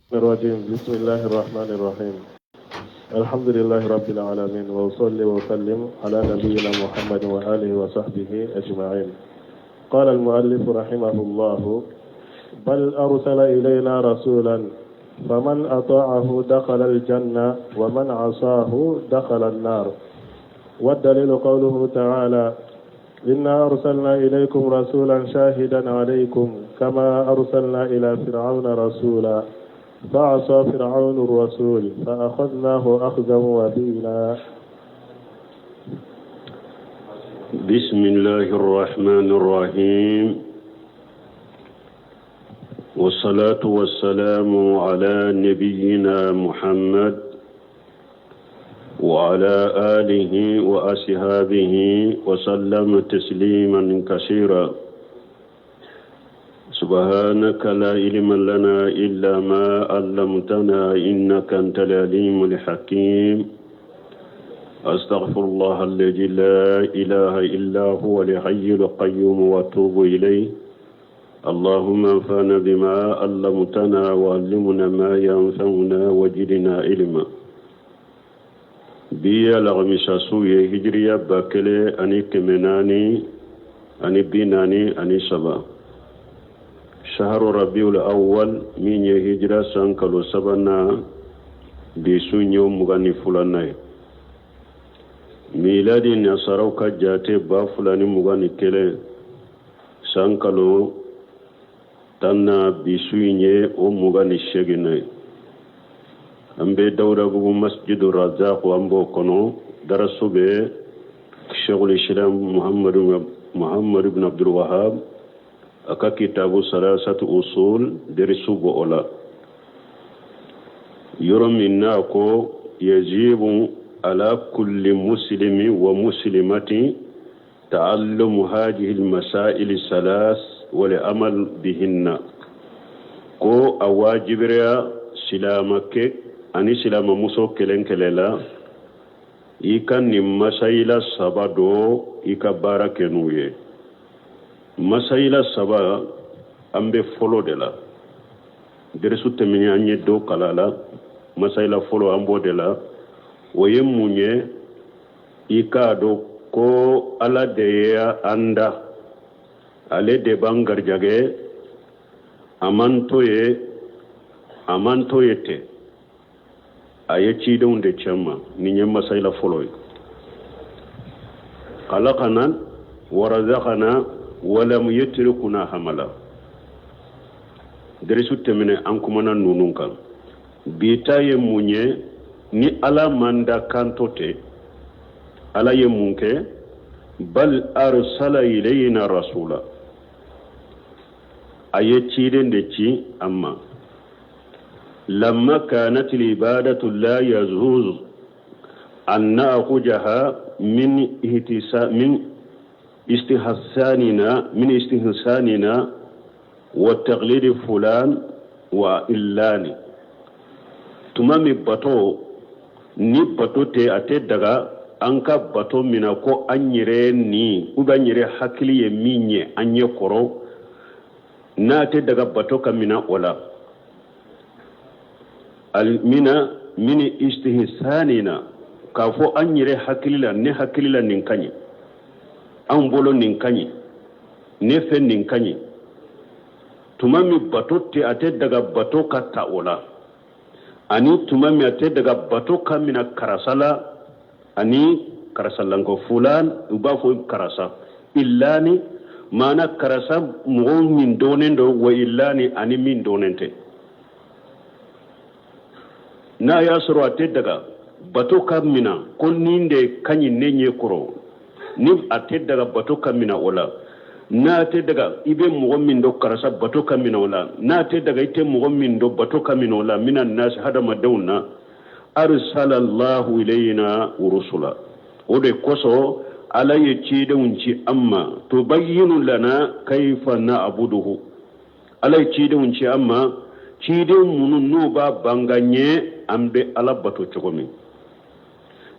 الرجيم. بسم الله الرحمن الرحيم. الحمد لله رب العالمين، وأصلي وأسلم على نبينا محمد وآله وصحبه أجمعين. قال المؤلف رحمه الله: بل أرسل إلينا رسولا، فمن أطاعه دخل الجنة، ومن عصاه دخل النار. والدليل قوله تعالى: إنا أرسلنا إليكم رسولا شاهدا عليكم كما أرسلنا إلى فرعون رسولا، فعصى فرعون الرسول فأخذناه أخذا وبيلا. بسم الله الرحمن الرحيم، والصلاة والسلام على نبينا محمد وعلى آله وأصحابه وسلم تسليما كثيرا. سبحانك لا علم لنا إلا ما علمتنا إنك أنت العليم الحكيم. أستغفر الله الذي لا إله إلا هو الحي القيوم وأتوب إليه. اللهم انفعنا بما علمتنا وعلمنا ما ينفعنا وزدنا علما. Bi ye alamisa su ye, hijiriya 1443, shaharu rabiul awwal, min ye hijira san kalo sabanan, bi su ye 22nan ye. Miladi nasaraw ka jate 2021 san kalo 10na, bi su in ye o 28nan ye. An bɛ Dawudabugu Masjidu Razak, an b'o kɔnɔ. Daraso bɛ Sheikhul Islam Muhammadu Muhammadu ibn Abdul Wahab a ka kitabu Salasatu Usul derisu bɔ o la, yɔrɔ min n'a ko yajibu ala kulli muslimi wa muslimati ta'allumu hadhihi al-masail salas wal amal bihinna, ko a wajibira silamakɛ ani silamamuso kelen kelen la, i ka nin masayila saba dɔ, i ka baara kɛ n'u ye. Masayila saba, an bɛ fɔlɔ de la. Derisu tɛmɛnen, an ye dɔ kala la. Masayila fɔlɔ, an b'o de la. O ye mun ye? I k'a dɔn ko Ala de ye an da, ale de b'an garijɛgɛ. A man to ye, a man to ye ten, a ye cidenw de ci an ma. Nin ye masayila fɔlɔ ye. Khalaqana warazaqana walam yatrukuna hamala. Derisu tɛmɛnen, an kumana ninnu kan. Bi ta ye mun ye? Ni Ala man da kan to ten, Ala ye mun kɛ? Bal arsala ilayna rasula, a ye ciden de ci an ma. Lamma kanat ibadatu la yazuz an na'khujaha min ihtisa min istihsanina min istihsanina wa taqlidi fulan wa illani. Tuma min bato ni bato tɛ, a tɛ daga an ka bato mina ko an yɛrɛ ni ou bien an yɛrɛ hakili ye min ye an ɲɛ kɔrɔ, n'a tɛ daga bato ka mina o la mina min istihsanina, k'a fɔ an yɛrɛ hakili la, ne hakili la nin ka ɲi, an bolo nin ka ɲi, ne fɛ nin ka ɲi. Tuma min bato tɛ, a tɛ daga bato ka ta o la, ani tuma min a tɛ daga bato ka mina karasa la ani karasa lanko fulan, u b'a fɔ karasa illani, maana karasa mɔgɔw min dɔnnen don, wa illani, ani min dɔnnen tɛ. N'a y'a sɔrɔ a tɛ daga bato ka mina ko nin de ka ɲi ne ɲɛ kɔrɔ, ni a tɛ daga bato ka mina o la, n'a tɛ daga i bɛ mɔgɔ min dɔn karasa bato ka mina o la, n'a tɛ daga i tɛ mɔgɔ min dɔn bato ka mina o la, mina nasi hadamadenw na, arsalallahu ilayna rusula, o de kosɔn Ala ye cidenw ci an ma. Tubayyinu lana kayfa na'buduhu, Ala ye cidenw ci an ma, ciden minnu n'u b'a banga ɲɛ an bɛ Ala bato cogo min.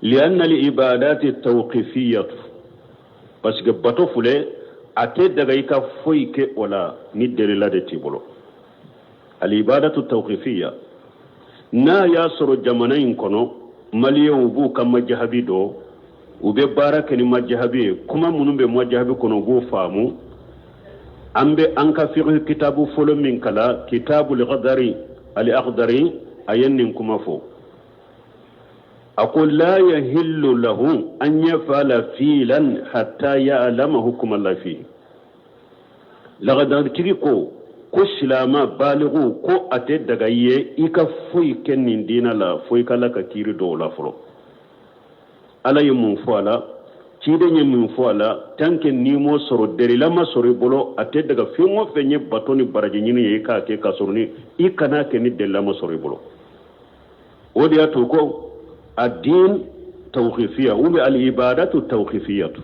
Lianna al-ibadati tawqifiyatu, parce que bato filɛ, a tɛ daga i ka foyi kɛ o la ni delila de t'i bolo. Al-ibadatu tawqifiyya. N'a y'a sɔrɔ jamana in kɔnɔ maliyɛnw b'u ka majahabi dɔn, u bɛ baara kɛ ni majahabi ye, kuma minnu bɛ majahabi kɔnɔ u b'o faamu. An bɛ an ka fiqh kitabu fɔlɔ min kalan, kitabul akhdari, al akhdari, a ye nin kuma fɔ. A ko la yahillu lahu an yafala filan hatta ya'lama hukma Allah fihi. Lagadaritigi ko ko silama baligu ko a tɛ daga i ye i ka foyi kɛ nin diinɛ la fo i ka Ala ka kiiri dɔn o la fɔlɔ. Ala ye mun fɔ a la, ciden ye mun fɔ a la, tant que n'i m'o sɔrɔ, delila ma sɔrɔ i bolo, a tɛ daga fɛn o fɛn ye bato ni baraji ɲini ye i k'a kɛ k'a sɔrɔ ni i kan'a kɛ ni delila ma sɔrɔ i bolo. O de y'a to ko addin tawqifiya ou bien al ibadatu tawqifiyatu.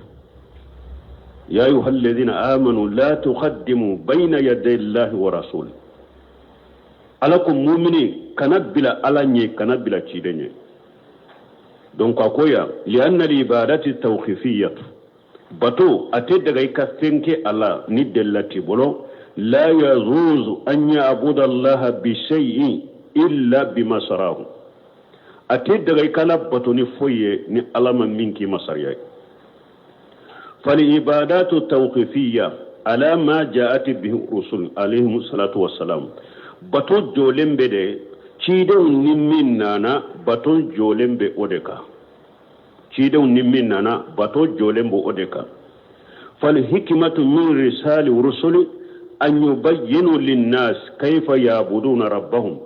Ya ayuha alladhina amanu la tuqaddimu bayna yaday Allahi wa rasuli. Ala ko mumini kana bila Ala ɲɛ, kana bila ciden ɲɛ. Donc a ko yan lianna al ibadati tawqifiyatu, bato a tɛ daga i ka fɛn kɛ a la ni delila t'i bolo. La yajuzu an ya'buda allaha bi shay'in illa bima sarahu, a tɛ daga i ka Ala bato ni foyi ye ni Ala ma min k'i ma sariya ye. Fal ibadatu tawqifiyya ala ma ja'at bihi rusul alayhimu salatu wassalam, bato jɔlen bɛ de cidenw ni min nana, bato jɔlen bɛ o de kan. Cidenw ni min nana, bato jɔlen bɛ o de kan. Fal hikmatu min risali rusuli an yubayyinu linnas kayfa ya'buduna rabbahum.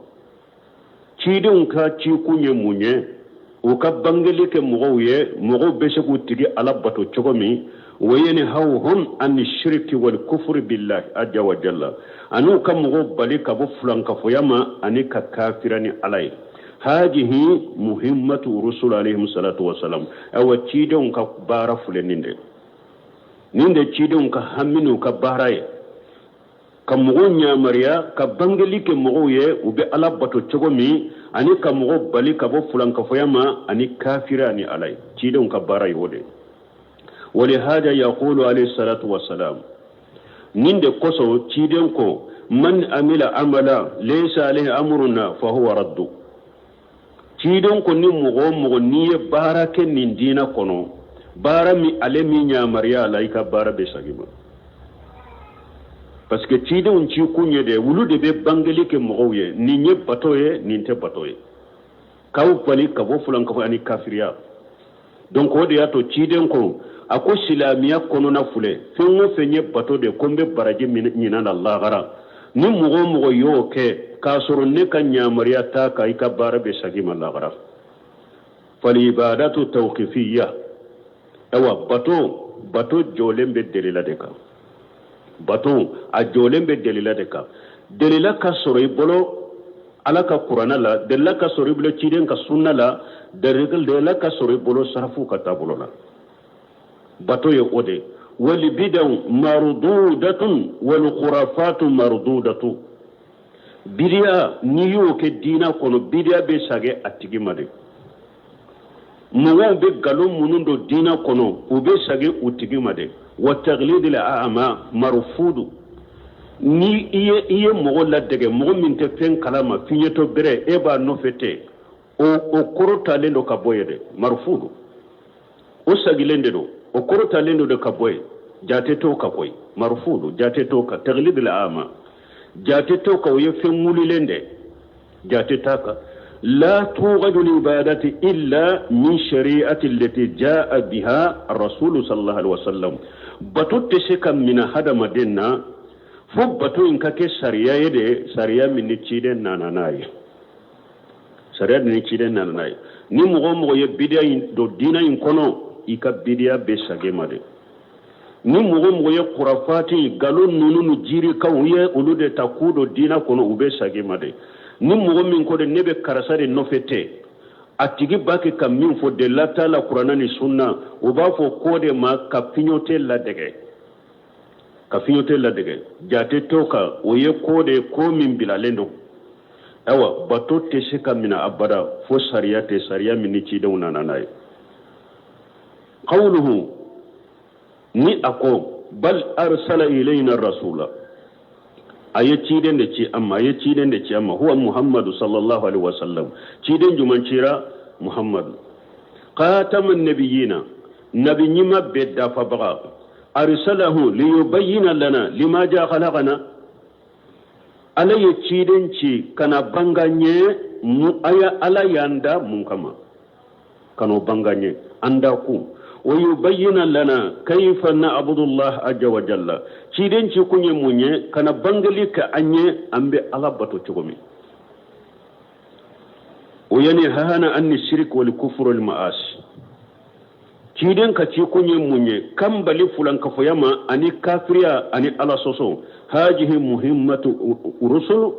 Cidenw ka cikun ye mun ye? U ka bangeli kɛ mɔgɔw ye, mɔgɔw bɛ se k'u tigi Ala bato cogo min. Wa yanhawhum an shirki wal kufri billahi azza wa jalla, an'u ka mɔgɔw bali ka bɔ filankafoya ma ani ka kafira ni Ala ye. Hajihi muhimmatu rusul alayhim salatu wasalam. Awa cidenw ka baara filɛ nin de, nin de cidenw ka hami n'u ka baara ye, ka mɔgɔw ɲamariya, ka bangeli kɛ mɔgɔw ye u bɛ Ala bato cogo min, ani ka mɔgɔw bali ka bɔ filankafoya ma ani kafira ni Ala ye. Cidenw ka baara ye o de. Walihada yaqulu alayhi salatu wasalam, nin de kosɔn ciden ko man amila amala laysa alayhi amruna fa huwa raddu. Ciden ko ni mɔgɔ o mɔgɔ n'i ye baara kɛ nin diinɛ kɔnɔ, baara min ale min yamaruya la, i ka baara bɛ segin ma. Parce que cidenw cikun ye de, olu de bɛ bangeli kɛ mɔgɔw ye, nin ye bato ye, nin tɛ bato ye, k'aw bali ka bɔ filankafo ani kafiriya. Donc o de y'a to ciden ko, a ko silamɛya kɔnɔna filɛ, fɛn o fɛn ye bato de ko n bɛ baraji ɲinan la lahara, ni mɔgɔ o mɔgɔ y'o kɛ k'a sɔrɔ ne ka yamaruya t'a kan, i ka baara bɛ segin ma lahara. Falibadatu tawqifiyya, awa bato jɔlen bɛ delila de kan. Bato a jɔlen bɛ delila de kan. Delila ka sɔrɔ i bolo Ala ka kuranɛ la, delila ka sɔrɔ i bolo ciden ka sunna la, delila ka sɔrɔ i bolo sarafu ka taabolo la. Bato ye o de. Wal bidaw mardudatun wal khurafatu mardudatu. Bidiya n'i y'o kɛ diinɛ kɔnɔ, bidiya bɛ sagɛ a tigi ma de. Mɔgɔw bɛ nkalon minnu don diinɛ kɔnɔ, u bɛ sagɛ u tigi ma de. Wa taqlidil a'ma marfudu. Ni i ye mɔgɔ ladege, mɔgɔ min tɛ fɛn kalama, fiɲɛtɔ bɛrɛ, e b'a nɔfɛ ten, o kɔrɔ talen don ka bɔ yen dɛ. Marfudu, o sagilen de don, o kɔrɔ talen don de ka bɔ yen. Jate t'o kan koyi. Marfudu, jate t'o kan. Taqlidil a'ma, jate t'o kan, o ye fɛn wulilen de, jate t'a kan. La tughadu l'ibadati illa min shari'ati allati jaa biha ar-rasul sallallahu alaihi wasallam. Bato tɛ se ka minɛ hadamaden na fo bato in ka kɛ sariya ye de, sariya min ni ciden nana n'a ye, sariya ni ciden nana n'a ye. Ni mɔgɔ o mɔgɔ ye bidiya in don diinɛ in kɔnɔ, i ka bidiya bɛ sage ma de. Ni mɔgɔ o mɔgɔ ye kurafati, nkalon ninnu ni jirikaw ye olu de ta k'u don diinɛ kɔnɔ, u bɛ sage ma de. Ni mɔgɔ min ko de ne bɛ karisa de nɔfɛ tɛ, a tigi b'a kɛ ka min fɔ delila t'a la kuranɛ ni sunna, u b'a fɔ ko de ma ka fiɲɔte ladege, ka fiɲɔte ladege, jate t'o kan, o ye ko de ye, ko min bilalen don. Ayiwa, bato tɛ se ka minɛ abada fo sariya tɛ, sariya min ni cidenw nana n'a ye. Qawluhu, ni a ko bal arsala ilayna rasula. A ye ciden de ci an ma, a ye ciden de ci an ma. Huwa Muhammadu sallallahu alaihi wasallam. Ciden juman cira? Muhammadu, khatama nabiyina, nabi ɲuman bɛɛ dafabaga. Arsalahu liyubayyina lana lima ja khalaqana. Ala ye ciden ci ka na bang'an ye mu aya Ala y'an da mun kama, ka n'o bang'an ye an da kun. Wa yubayyina lana kayfa na'budu Allah azza wa jalla. Ciden ci kun ye mun ye? Ka na bangeli kɛ an ye an bɛ Ala bato cogo min. O yanhana anni shirk wal kufr wal ma'asi. Ciden ka ci kun ye mun ye? K'an bali fulankafoya ma ani kafiriya ani Ala sɔsɔ. Hajihi muhimmatu rusul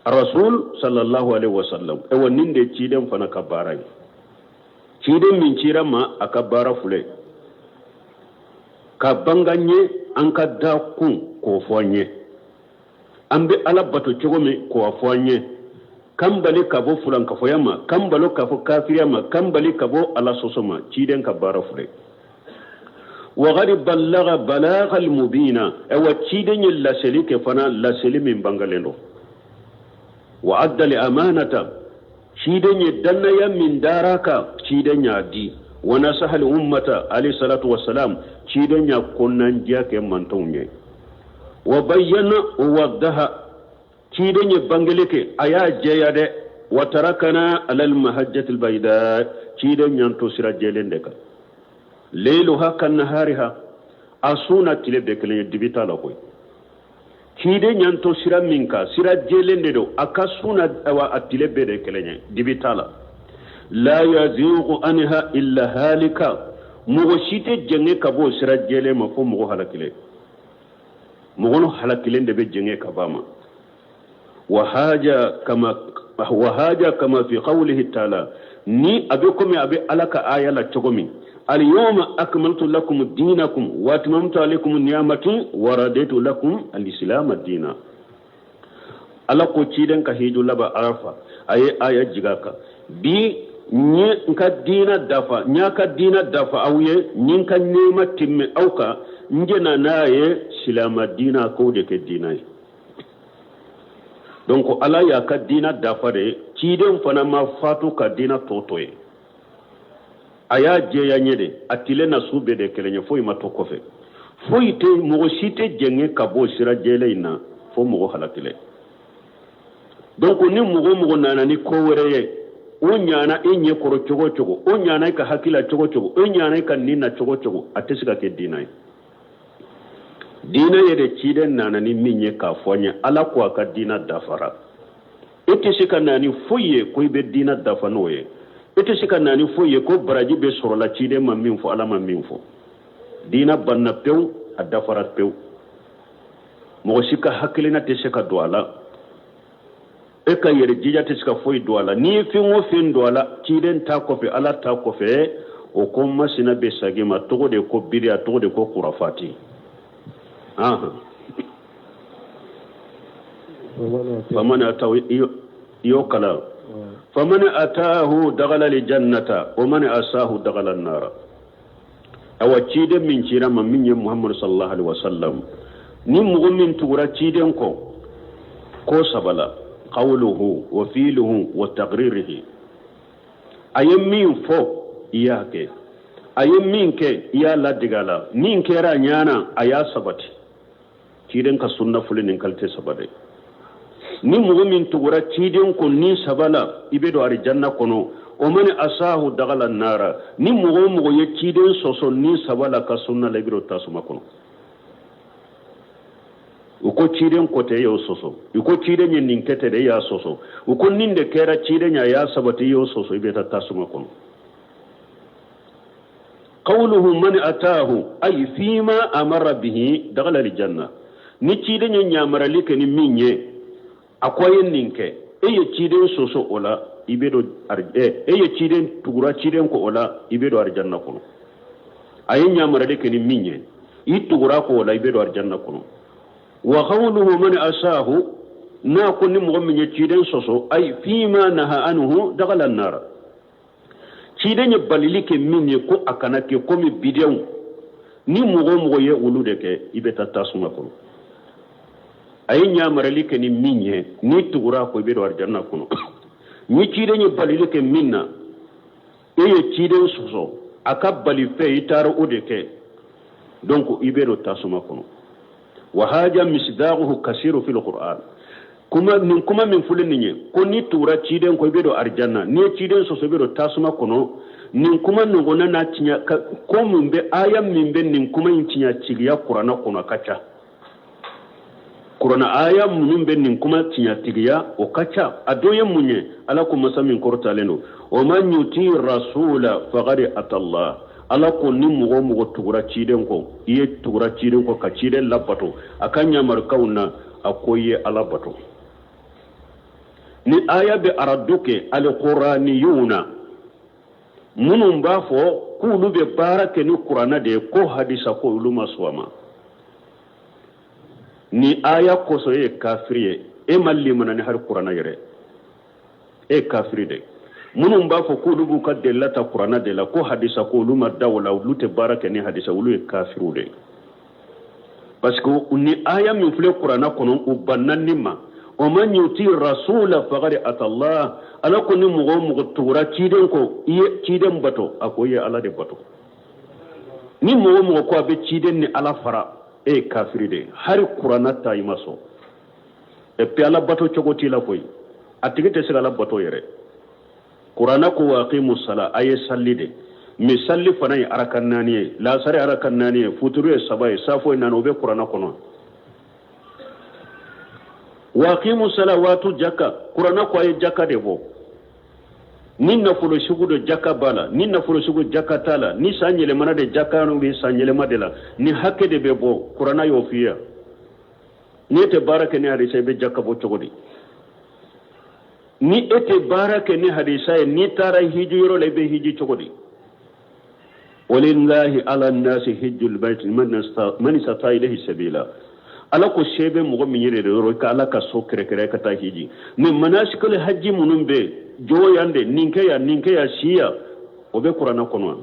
rasul sallallahu alaihi wasallam. Ewa, nin de ciden fana ka baara ye. Ciden min cira ma, a ka baara filɛ ka bang'an ye an ka da kun, k'o fɔ an ye an bɛ Ala bato cogo min, k'o fɔ an ye, k'an bali ka bɔ fulankafoya ma, k'an bali ka bɔ kafiriya ma, k'an bali ka bɔ Ala sɔsɔ ma. Ciden ka baara filɛ. Wagadi ballaga balagal mubina. Ayiwa, ciden ye laseli kɛ fana, laseli min bangalen don. Wa addal amanata, ciden ye dannaya min dara kan, ciden y'a di. Wa nasahal ummata alayhi salatu wassalam, ciden y'a kɔnɔnandiya kɛ mantɔnw ye. Wa bayyana wa waddaha, ciden ye bangeli kɛ, a y'a jɛya dɛ. Wa tarakana alal mahajjatil bayda, ciden y'an to sira jɛlen de kan. Leiluha ka nahariha, a su n'a tile bɛɛ kelen ye, dibi t'a la koyi. Ciden y'an to sira min kan, sira jɛlen de don. A ka su n'a a tile bɛɛ de kelen ye, dibi t'a la. La yazigu anha illa halika, mɔgɔ si tɛ jɛngɛ ka bɔ sira jɛlen ma fo mɔgɔ halakilen. Mɔgɔ halakilen de bɛ jɛngɛ ka bɔ a ma. Wa haja kama fi qawlihi ta'ala, ni a bɛ komi a bɛ Ala ka aya la cogo min: Al-yawma akmaltu lakum dinakum wa atmamtu alaykum ni'amati wa raditu lakum al-islam dina. Ala ko ciden ka hiju laba Arafa, a ye aya jiga kan: bi n ye n ka diina dafa, n y'a ka diina dafa aw ye, n ye n ka nɛɛma timmɛ aw kan, n jɛna n'a ye silama diina k'o de kɛ diina ye. Donc Ala y'a ka diina dafa de. Ciden fana ma fatu ka diina tɔ to ye, a y'a jɛya ɲɛ de. A tile na su bɛɛ de kelen ye, foyi ma to kɔfɛ, foyi tɛ. Mɔgɔ si tɛ jɛngɛ ka bɔ sira jɛlen in na fo mɔgɔ halakilen. Donc ni mɔgɔ mɔgɔ nana ni ko wɛrɛ ye, o ɲana e ɲɛ kɔrɔ cogo o cogo, o ɲana e ka hakili la cogo o cogo, o ɲana e ka nin na cogo o cogo, a tɛ se ka kɛ diina ye. Diinɛ ye de ciden nana ni min ye k'a fɔ an ye. Ala ko a ka diina dafara. E tɛ se ka na ni foyi ye ko i bɛ diina dafa n'o ye. E tɛ se ka na ni foyi ye ko baraji bɛ sɔrɔla ciden ma min fɔ, Ala ma min fɔ. Diina banna pewu, a dafara pewu. Mɔgɔ si ka hakilina tɛ se ka don a la, e ka yɛrɛ jija tɛ se ka foyi don a la. N'i ye fɛn o fɛn don a la ciden ta kɔfɛ, Ala ta kɔfɛ, o ko masina bɛ segin ma. Tɔgɔ de ko biriya, tɔgɔ de ko kurafati. Ahan, faman atahu, i y'o kalan: faman atahu dagala jannata wa man asahu dagala nara. Awa, ciden min cira ma, min ye Muhammadu sallallahu alaihi wasallam, ni mɔgɔ min tugura ciden kɔ ko saba la: qawluhu wa fi'luhu wa taqririhi. A ye min fɔ, i y'a kɛ. A ye min kɛ, i y'a ladege a la. Min kɛra a ɲana, a y'a sabati. Ciden ka sunna foli nin qualité saba de. Ni mɔgɔ min tugura ciden ko ni saba la, i bɛ don arijanna kɔnɔ. O mani asahu dagala nara. Ni mɔgɔ o mɔgɔ ye ciden sɔsɔ ni saba la ka sunna la, i bɛ don tasuma kɔnɔ. U ko ciden ko tɛ, e y'o sɔsɔ. U ko ciden ye nin kɛ tɛ de, e y'a sɔsɔ. U ko nin de kɛra ciden ye, a y'a sabati, i y'o sɔsɔ, i bɛ taa tasuma kɔnɔ. Qawluhu man atahu, ay fima amara bihi dagala aljanna. Ni ciden ye ɲamarali kɛ ni min ye, a ko a ye nin kɛ, e ye ciden sɔsɔ o la, i bɛ don. E ye ciden tugura ciden kɔ o la, i bɛ don arijanna kɔnɔ. A ye ɲamarali kɛ ni min ye, i tugura kɔ o la, i bɛ don arijanna kɔnɔ. Wa qawluhu man asahu, n'a ko ni mɔgɔ min ye ciden sɔsɔ, ay fima naha anhu dagala nara. Ciden ye balili kɛ min ye ko a kana kɛ, komi bidenw, ni mɔgɔ o mɔgɔ ye olu de kɛ, i bɛ taa tasuma kɔnɔ. A ye ɲamarali kɛ ni min ye, n'i tugura a kɔ, i bɛ don arijanna kɔnɔ. Ni ciden ye balili kɛ min na, e ye ciden sɔsɔ a ka balifɛn, i taara o de kɛ, donc i bɛ don tasuma kɔnɔ. Wa haja misdaquhu kasiru fil qur'an. Kuma nin, kuma min filɛ nin ye ko n'i tugura ciden kɔ, i bɛ don arijanna, n'i ye ciden sɔsɔ, i bɛ don tasuma kɔnɔ, nin kuma ɲɔgɔnna n'a tiɲɛ ko min bɛ, aya min bɛ nin kuma in tiɲɛ tigiya kuranna kɔnɔ, a ka ca. Kuranna aya minnu bɛ nin kuma tiɲɛtigiya, o ka ca. A dɔ ye mun ye? Ala ko, masa min kɔrɔtalen don, wa man yuti rasula faqad atallah. Ala ko ni mɔgɔ o mɔgɔ tugura ciden kɔ, i ye tugura ciden kɔ ka ciden labato a ka ɲamarukanw na, a ko i ye Ala bato. Ni aya bɛ aradu kɛ alikuraniyuna minnu b'a fɔ k'olu bɛ baara kɛ ni kuranna de ye, ko hadisa ko olu ma sɔn a ma, ni aya kosɔn e ye kafiri ye. E ma limana ni hari kuranna yɛrɛ, e ye kafiri de. Minnu b'a fɔ k'olu b'u ka delila ta kuranna de la, ko hadisa ko olu ma da o la, olu tɛ baara kɛ ni hadisa, olu ye kafiriw de ye, parce que ni aya min filɛ kuranna kɔnɔ, u banna nin ma. Wa man yuti rasula faqad atallah. Ala ko ni mɔgɔ o mɔgɔ tugura ciden kɔ, i ye ciden bato, a ko i ye Ala de bato. Ni mɔgɔ o mɔgɔ ko a bɛ ciden ni Ala fara, e ye kafiri de ye. Hari kuranna ta i ma sɔn. Et puis Ala bato cogo t'i la koyi, a tigi tɛ se ka Ala bato yɛrɛ. Kuranna ko wa aqimu sala, a ye salli de. Mais salli fana ye arakan naani ye, lasari arakan naani ye, futuru ye saba ye, safo ye naani, o bɛ kuranna kɔnɔ. Wa aqimu sala wa atu jaka, kuranna ko a ye jaka de bɔ. Ni nafolo sugu dɔ jaka b'a la, ni nafolo sugu jaka t'a la, ni san yɛlɛmana de jaka bɛ san yɛlɛma de la, ni hakɛ de bɛ bɔ, kuranna y'o f'i ye. Ni e tɛ baara kɛ ni hadisa, i bɛ jaka bɔ cogo di? Ni e tɛ baara kɛ ni hadisa ye, n'i taara hiji yɔrɔ la, i bɛ hiji cogo di? Walillahi ala nasi hijjul bayt man istata ilayhi sabila. Ala ko se bɛ mɔgɔ min yɛrɛ de yɔrɔ ka Ala ka so kɛrɛkɛrɛ ka taa hiji. Mais manasikali hajji minnu bɛ yen, jɔ yan de, nin kɛ yan, nin kɛ yan, si yan, o bɛ kuranna kɔnɔ.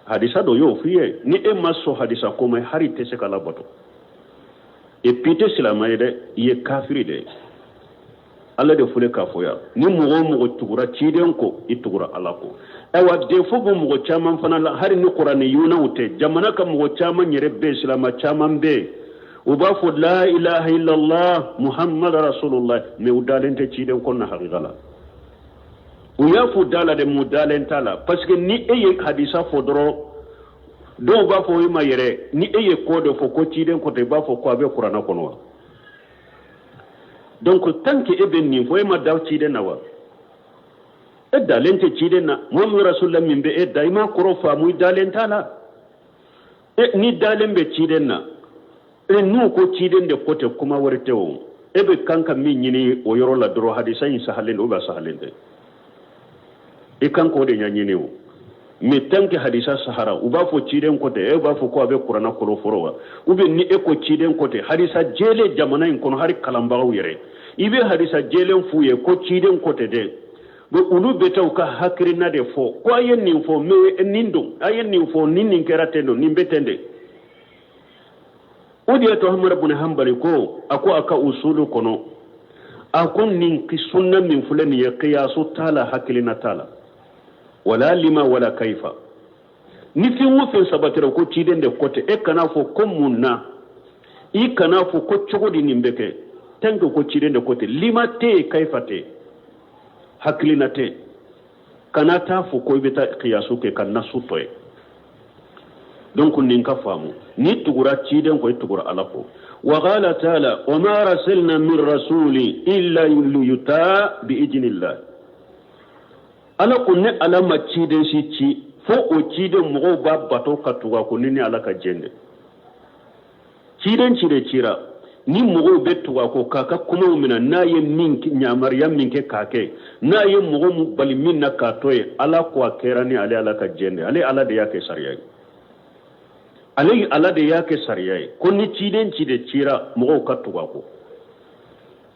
Hadisa dɔ y'o f'i ye. Ni e ma sɔn hadisa ko ma, hari tɛ se ka labato. Et puis i tɛ silamɛ ye dɛ, i ye kafiri de ye. Ala de filɛ k'a fɔ yan, ni mɔgɔ o mɔgɔ tugura ciden kɔ, i tugura Ala kɔ. Ayiwa, défaut bɛ mɔgɔ caman fana la, hali ni kuraniyunaw tɛ, jamana ka mɔgɔ caman yɛrɛ bɛ yen, silamɛ caman bɛ yen, u b'a fɔ la ilaha illallah muhammad rasulullah, mais u dalen tɛ ciden kɔ na hakika la. U y'a fɔ da la de, mun dalen t'a la, parce que ni e ye hadisa fɔ dɔrɔn, dɔw b'a fɔ e ma yɛrɛ, ni e ye ko dɔ fɔ ko ciden ko tɛ, i b'a fɔ ko a bɛ kuranna kɔnɔ wa? Donc tant que e bɛ nin fɔ, e ma da ciden na wa? E dalen tɛ ciden na. Muhamadu rasulullah min bɛ e da, i m'a kɔrɔ faamu, i dalen t'a la. E ni dalen bɛ ciden na, e n'u ko ciden de ko tɛ, kuma wɛrɛ tɛ o. E bɛ kan ka min ɲini o yɔrɔ la dɔrɔn, hadisa in sahalen don ou bien sahalen tɛ, i kan k'o de ɲɛɲini o. Mais tant que hadisa sahara, u b'a fɔ ciden ko tɛ, e b'a fɔ ko a bɛ kuranna kɔrɔ fɔlɔ wa? Ou bien ni e ko ciden ko tɛ, hadisa jɛlen jamana in kɔnɔ, hali kalanbagaw yɛrɛ, i bɛ hadisa jɛlen f'u ye ko ciden ko tɛ dɛ, bon olu bɛ taa u ka hakilina de fɔ ko a ye nin fɔ, mais nin don, a ye nin fɔ, ni nin kɛra ten don, nin bɛ ten de. O de y'a to Ahmad bun Hanbali ko, a ko a ka usulu kɔnɔ, a ko nin sunna min filɛ nin ye, kiyasu t'a la, hakilina t'a la, wala lima wala kaifa. Ni fɛn o fɛn sabatira ko ciden de ko tɛ, e kana fɔ ko mun na, i kana fɔ ko cogo di nin bɛ kɛ. Tant que ko ciden de ko tɛ, lima tɛ yen, kaifa tɛ yen, hakilina tɛ yen, kana taa fɔ ko i bɛ taa kiyasu kɛ ka nasu tɔ ye. Donc nin ka faamu, n'i tugura ciden kɔ, i tugura Ala kɔ. Wa qala taala wa ma arsalna min rasuli illa liyuta bi idnillah. Ala ko ne Ala ma ciden si ci fo o ciden mɔgɔw b'a bato ka tugu a kɔ ni Ala ka jɛn de. Ciden ci de cira ni mɔgɔw bɛ tugu a kɔ k'a ka kumaw minɛ, n'a ye min yamaruya min kɛ k'a kɛ, n'a ye mɔgɔ min bali min na k'a to yen. Ala ko a kɛra ni ale Ala ka jɛn de. Ale Ala de y'a kɛ sariya ye, ale Ala de y'a kɛ sariya ye ko ni ciden ci de cira, mɔgɔw ka tugu a kɔ,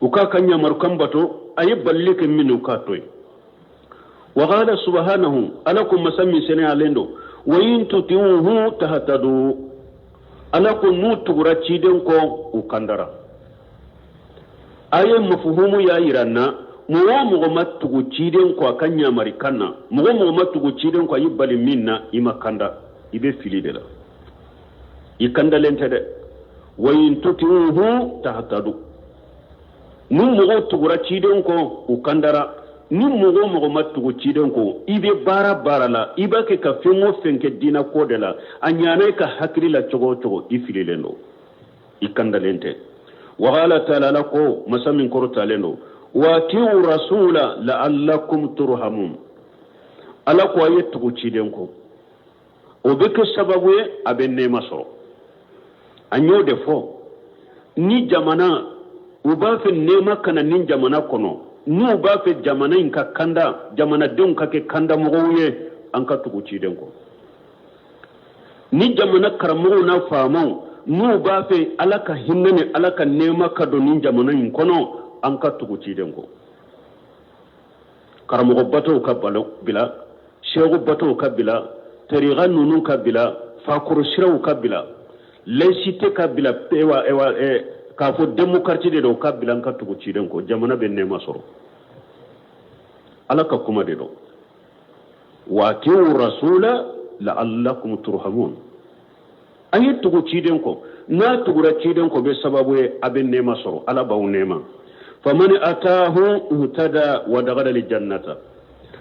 u k'a ka yamarukan bato, a ye balili kɛ min u k'a to yen. Wa qala subhanahu, Ala ko masa min seniyalen don, wa in tuti'uhu tahtadu. Ala ko n'u tugura ciden kɔ, u kandara. Aya mafuhumu y'a yira n na, mɔgɔ o mɔgɔ ma tugu ciden kɔ a ka ɲamarikan na, mɔgɔ o mɔgɔ ma tugu ciden kɔ a y'i bali min na, i ma kanda, i bɛ fili de la, i kandalen tɛ dɛ. Wa in tutiuhu tahtadu, ni mɔgɔw tugura ciden kɔ, u kandara. Ni mɔgɔ o mɔgɔ ma tugu ciden kɔ, i bɛ baara baara la, i b'a kɛ ka fɛn o fɛn kɛ diinɛ ko de la, a ɲana i ka hakili la cogo o cogo, i fililen don, i kandalen tɛ. Wa qala taala, Ala ko, masa min kɔrɔtalen don, wa atiu rasula la'allakum turhamun. Ala ko a ye tugu ciden kɔ, o bɛ kɛ sababu ye a bɛ nɛɛma sɔrɔ. An y'o de fɔ, ni jamana u b'a fɛ nɛɛma ka na ni jamana kɔnɔ, n'u b'a fɛ jamana in ka kanda, jamanadenw ka kɛ kandamɔgɔw ye, an ka tugu ciden kɔ. Ni jamana karamɔgɔw n'a faamaw n'u b'a fɛ Ala ka hinɛ ni Ala ka nɛɛma ka don ni jamana in kɔnɔ, an ka tugu ciden kɔ. Karamɔgɔ batow ka balo bila, seku batow ka bila, tariqa ninnu ka bila, fakɔrɔ siraw ka bila, laïcité ka bila, ewa ewa k'a fɔ démocratie de don, ka bila, an ka tugu ciden kɔ, jamana bɛ nɛɛma sɔrɔ. Ala ka kuma de don, wa atiu rasula la'allakum turhamun. A ye tugu ciden kɔ, n'a tugura ciden kɔ, bɛ sababu ye a bɛ nɛɛma sɔrɔ, Ala b'aw nɛɛma. Faman atahu ihtada wa dakhala aljannata,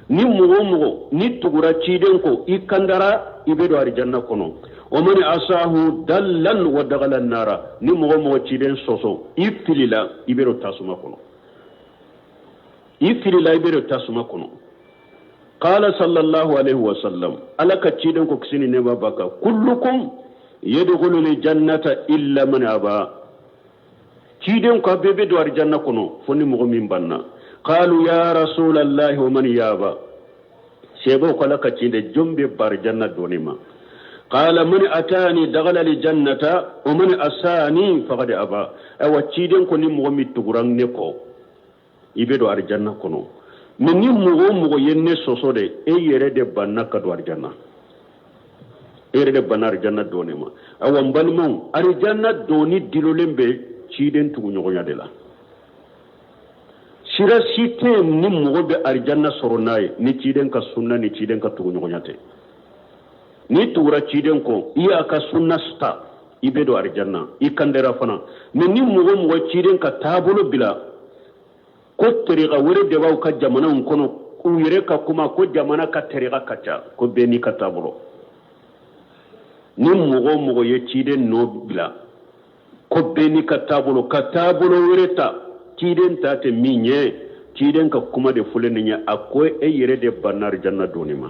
ni mɔgɔ o mɔgɔ ni tugura ciden kɔ, i kandara, i bɛ don arijanna kɔnɔ. Wa man asahu dallan wa dakhala nara, ni mɔgɔ o mɔgɔ ciden sɔsɔ, i filila, i bɛ don tasuma kɔnɔ, i filila, i bɛ don tasuma kɔnɔ. Qala sallallahu alaihi wa sallam, Ala ka ciden ko, kisi ni nɛɛma b'a kan, kullukum yadkhulu jannata illa man aba. Ciden ko a bɛɛ bɛ don arijanna kɔnɔ fo ni mɔgɔ min banna. Qalu ya rasulallahi wa man yaba? Sahabaw ko, Ala ka ciden, jɔn bɛ ban arijanna donni ma? Qala man atani dakhala jannata wa man asani faqad aba. Ayiwa, ciden ko ni mɔgɔ min tugura ne kɔ, i bɛ don arijanna kɔnɔ, mais ni mɔgɔ o mɔgɔ ye ne sɔsɔ de, e yɛrɛ de banna ka don arijanna, e yɛrɛ de banna arijanna donni ma. Ayiwa, n balimaw, arijanna donni dilolen bɛ ciden tuguɲɔgɔnya de la. Sira si tɛ yen ni mɔgɔ bɛ arijanna sɔrɔ n'a ye ni ciden ka sunna ni ciden ka tuguɲɔgɔnya tɛ. N'i tugura ciden kɔ, i y'a ka sunna ta, i bɛ don arijanna, i kandera fana. Mais ni mɔgɔ o mɔgɔ ciden ka taabolo bila, ko tariqa wɛrɛ de b'aw ka jamanaw kɔnɔ, u yɛrɛ ka kuma ko jamana ka tariqa ka ca, ko bɛɛ n'i ka taabolo, ni mɔgɔ o mɔgɔ ye ciden nɔ bila, ko bɛɛ n'i ka taabolo, ka taabolo wɛrɛ ta, ciden ta tɛ min ye, ciden ka kuma de fɔlen nin ye, a ko e yɛrɛ de banna arijanna donni ma.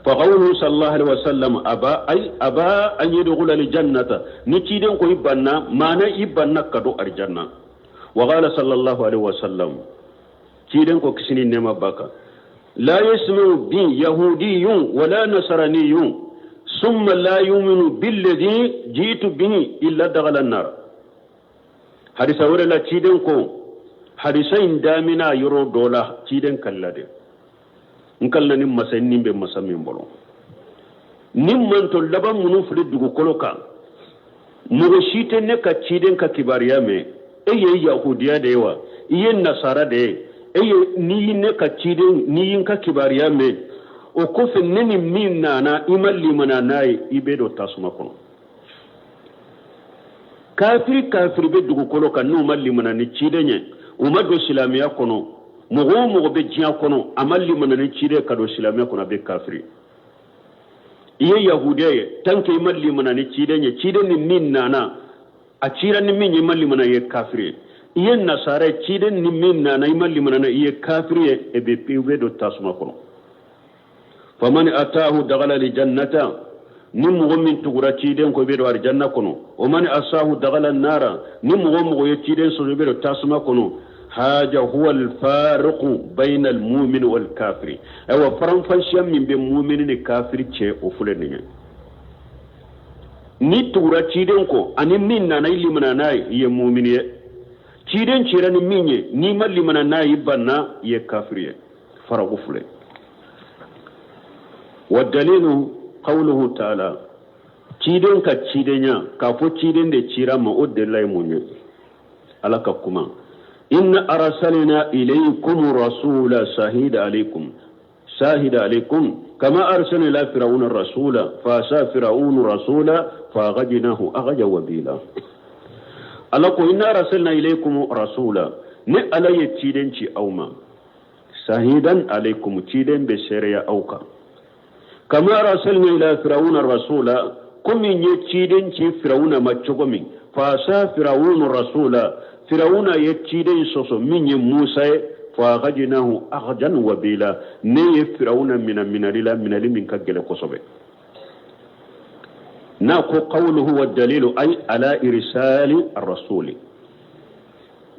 Fa qawluhu sallallahu alaihi wasallam aba, ay aba an yadkhula aljannata, ni ciden ko i banna, maana i banna ka don arijanna. Wa qala sallallahu alaihi wasallam, ciden ko, kisi ni nɛɛma b'a kan, la yasma'u bi yahudiyun wala nasraniyun summa la yu'minu billadhi jitu bihi illa dakhala an-nar. Hadisa wɛrɛ la, ciden ko, hadisa in damina yɔrɔ dɔ la, ciden kalila de, n kalila ni masa ni bɛ masa min bolo, ni mantɔ laban minnu filɛ dugukolo kan, mɔgɔ si tɛ ne ka ciden ka kibaruya mɛn. E ye yahudiya de ye wa, i ye nasara de ye, e ye n'i ye ne ka ciden, n'i ye n ka kibaruya mɛn, o kɔfɛ ne ni min nana, i ma limana n'a ye, i bɛ don tasuma kɔnɔ. Kafiri kafiri bɛ dugukolo kan, n'u ma limana ni ciden ye, u ma don silamɛya kɔnɔ. Mɔgɔ o mɔgɔ bɛ diɲɛ kɔnɔ, a ma limana ni ciden ka don silamɛya kɔnɔ, a bɛ kafiri. I ye yahudiya ye, tant que i ma limana ni ciden ye, ciden ni min nana, a cira ni min ye, i ma limana, i ye kafiri ye. I ye nasara ye, ciden ni min nana, i ma limana, i ye kafiri ye, e bɛ i bɛ don tasuma kɔnɔ. Faman atahu dakhala aljannata, ni mɔgɔ min tugura ciden kɔ, i bɛ don arijanna kɔnɔ. Wa man asahu dakhala nara, ni mɔgɔ mɔgɔ ye ciden sɔsɔ, i bɛ don tasuma kɔnɔ. Haja huwa alfariqu bayna almu'min wal kafiri. Ayiwa, faranfasiya min bɛ mumini ni kafiri cɛ, o filɛ nin ye: ni tugura ciden kɔ ani min nana, i limana n'a ye, i ye mumini ye. Ciden cira ni min ye, n'i ma limana n'a ye, i banna, i ye kafiri ye. Faraku filɛ. Wa dalilu qawluhu ta'ala, ciden ka cidenya, k'a fɔ ciden de cira ma, o delila ye mun ye? Ala ka kuma inna arsalna ilaykum rasula shahida alaykum shahida alaykum kama arsalna ila fir'auna rasula fa asa fir'aunu rasula fa akhadnahu akhdan wabila. Ala ko inna arsalna ilaykum rasula, ni Ala ye ciden ci aw ma, shahidan alaykum, ciden bɛ seereya aw kan, kama arsalna ila fir'auna rasula, komi n ye ciden ci Firawuna ma cogo min, fa asa fir'aunu rasula, Firawuna ye ciden sɔsɔ min ye Musa ye, fa akhadnahu akhdan wabila, ne ye Firawuna mina minali la, minali min ka gɛlɛn kosɛbɛ. N'a ko qawluhu wa dalilu ay ala irsali ar-rasuli,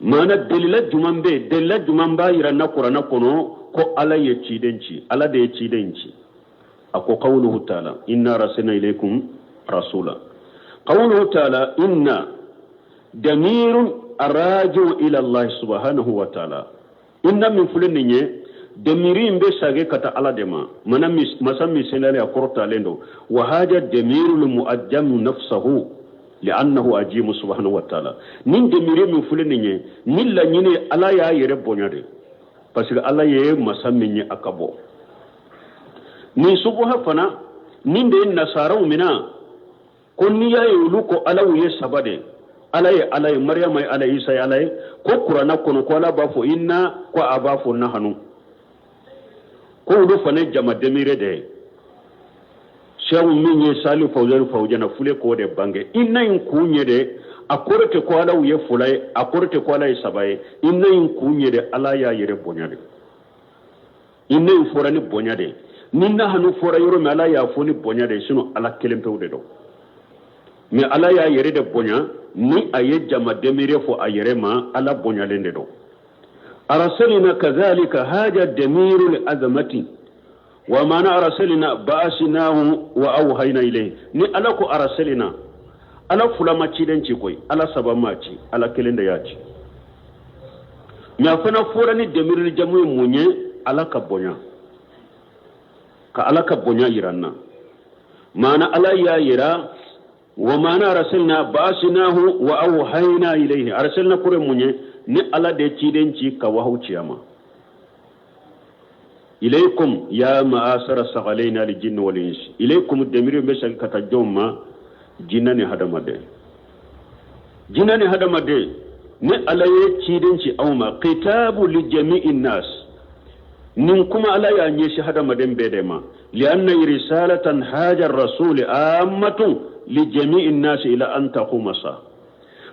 maana delila juman bɛ yen, delila juman b'a yira na kuranɛ kɔnɔ ko Ala ye ciden ci, Ala de ye ciden ci. A ko qawluhu ta'ala inna arsalna ilaykum rasula, qawluhu ta'ala inna damirun arraji'u ila Allah subhanahu wa ta'ala. Inna min filɛ nin ye, demiri in bɛ sage ka taa Ala de ma, mana masa min seniyalen a kɔrɔtalen don. Wa haja damirul mu'ajjamu nafsahu li'annahu ajimu subhanahu wa ta'ala. Nin demiri min filɛ nin ye, ni laɲini Ala y'a yɛrɛ bonya de, parce que Ala ye masa min ye a ka bɔ nin subuha fana. Nin de ye nasaraw mina ko n'i y'a ye olu ko Alaw ye saba de, Ala ye Ala ye, Mariyama ye Ala ye, Isa ye Ala ye, ko kuranna kɔnɔ ko Ala b'a fɔ inna, ko a b'a fɔ nahanu, ko olu fana ye jama demire de ye. Sɛw min ye Sali Fawzani Fawjana fule k'o de bange inna in kun ye de, a kɔrɔ tɛ ko Alaw ye fila ye, a kɔrɔ tɛ ko Ala ye saba ye. Inna in kun ye de, Ala y'a yɛrɛ bonya de. Inna in fɔra ni bonya de, ni nahanu fɔra yɔrɔ min, Ala y'a fɔ ni bonya de, sinon Ala kelen pewu de don. Mais Ala y'a yɛrɛ de bonya ni a ye jama demire fɔ a yɛrɛ ma, Ala bonyalen de don. Arsalina kazalika haja damiru li azamati wa mana arsalina ba'asnahu wa awhayna ilayhi. Ni Ala ko arsalina, Ala fila ma ciden ci koyi, Ala saba ma ci, Ala kelen de y'a ci. Mais a fana fɔra ni demirili jamu ye mun ye? Ala ka bonya, ka Ala ka bonya yira n na. Maana Ala y'a yira wa maana arsalna ba'asnahu wa awhayna ilayhi. Arsalna kɔrɔ mun ye? Ni Ala de ciden ci ka wahaw ci a ma. Ilaykum ya ma'asara sagalayna al jinni wal insi. Ilaykum demiri bɛ segin ka taa jɔn ma? Jinɛ ni hadamaden, jinɛ ni hadamaden. Ni Ala ye ciden ci aw ma, kitabu li jami'i nas, nin kuma Ala y'a ɲɛsin hadamaden bɛɛ de ma. Lianna risalatan haja rasuli ammatun li jami'i nas ila an taquma sa,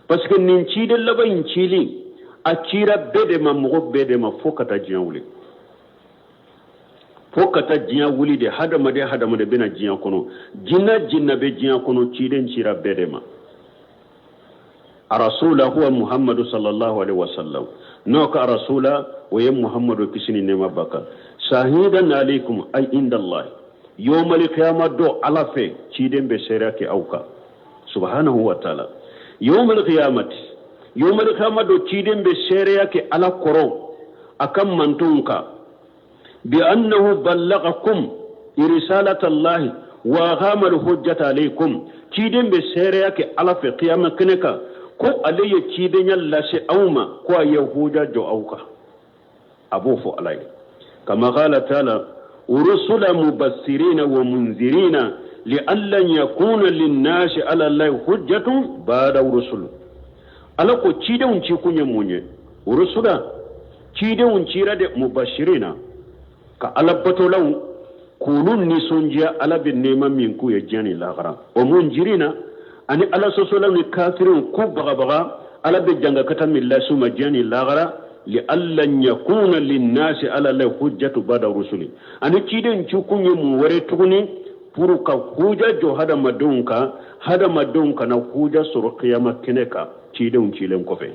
parce que nin ciden laban in cili a cira bɛɛ de ma, mɔgɔ bɛɛ de ma, fo ka taa diɲɛ wuli, fo ka taa diɲɛ wuli de. Hadamaden hadamaden bɛna diɲɛ kɔnɔ, jinɛ jinɛ bɛ diɲɛ kɔnɔ, ciden cira bɛɛ de ma. Arasula huwa Muhammadu sallallahu alaihi wasallam. N'o ka arasula o ye Muhammadu, kisi ni nɛɛma b'a kan. Shahidan alaikum ay inda Allah yawmal qiyamah do, Ala fɛ ciden bɛ seereya kɛ aw kan subhanahu wa ta'ala. Yawmal qiyamati, yawmal qiyamah do ciden bɛ seereya kɛ Ala kɔrɔ a ka mantonw kan, bi annahu ballagakum risalata Allah wa aqama al-hujjata alaykum. Ciden bɛ seereya kɛ Ala fɛ kiyama kɛnɛ kan ko ale ye cidenya lase aw ma, ko a ye huja jɔ aw kan, a b'o fɔ Ala ye. Kama qala ta'ala rusula mubassirina wa munzirina li'alla yakuna linnasi ala Allahi hujjatun ba'da rusul. Ala ko cidenw ci kun ye mun ye? Rusula, cidenw cira de mubashirina, ka Ala batolaw k'olu nisɔndiya Ala bɛ nɛɛma min k'u ye diɲɛ ni lahara, o munjirina, ani Ala sɔsɔlaw ni kafiriw k'u bagabaga Ala bɛ jangakata min lase u ma diɲɛ ni lahara. Li alla yakuna linnasi ala Allahi hujjatu ba'da rusuli. Ani ciden ci kun ye mun wɛrɛ tuguni? Pour ka huja jɔ hadamadenw kan, hadamadenw kana huja sɔrɔ kiyama kɛnɛ kan cidenw cilen kɔfɛ.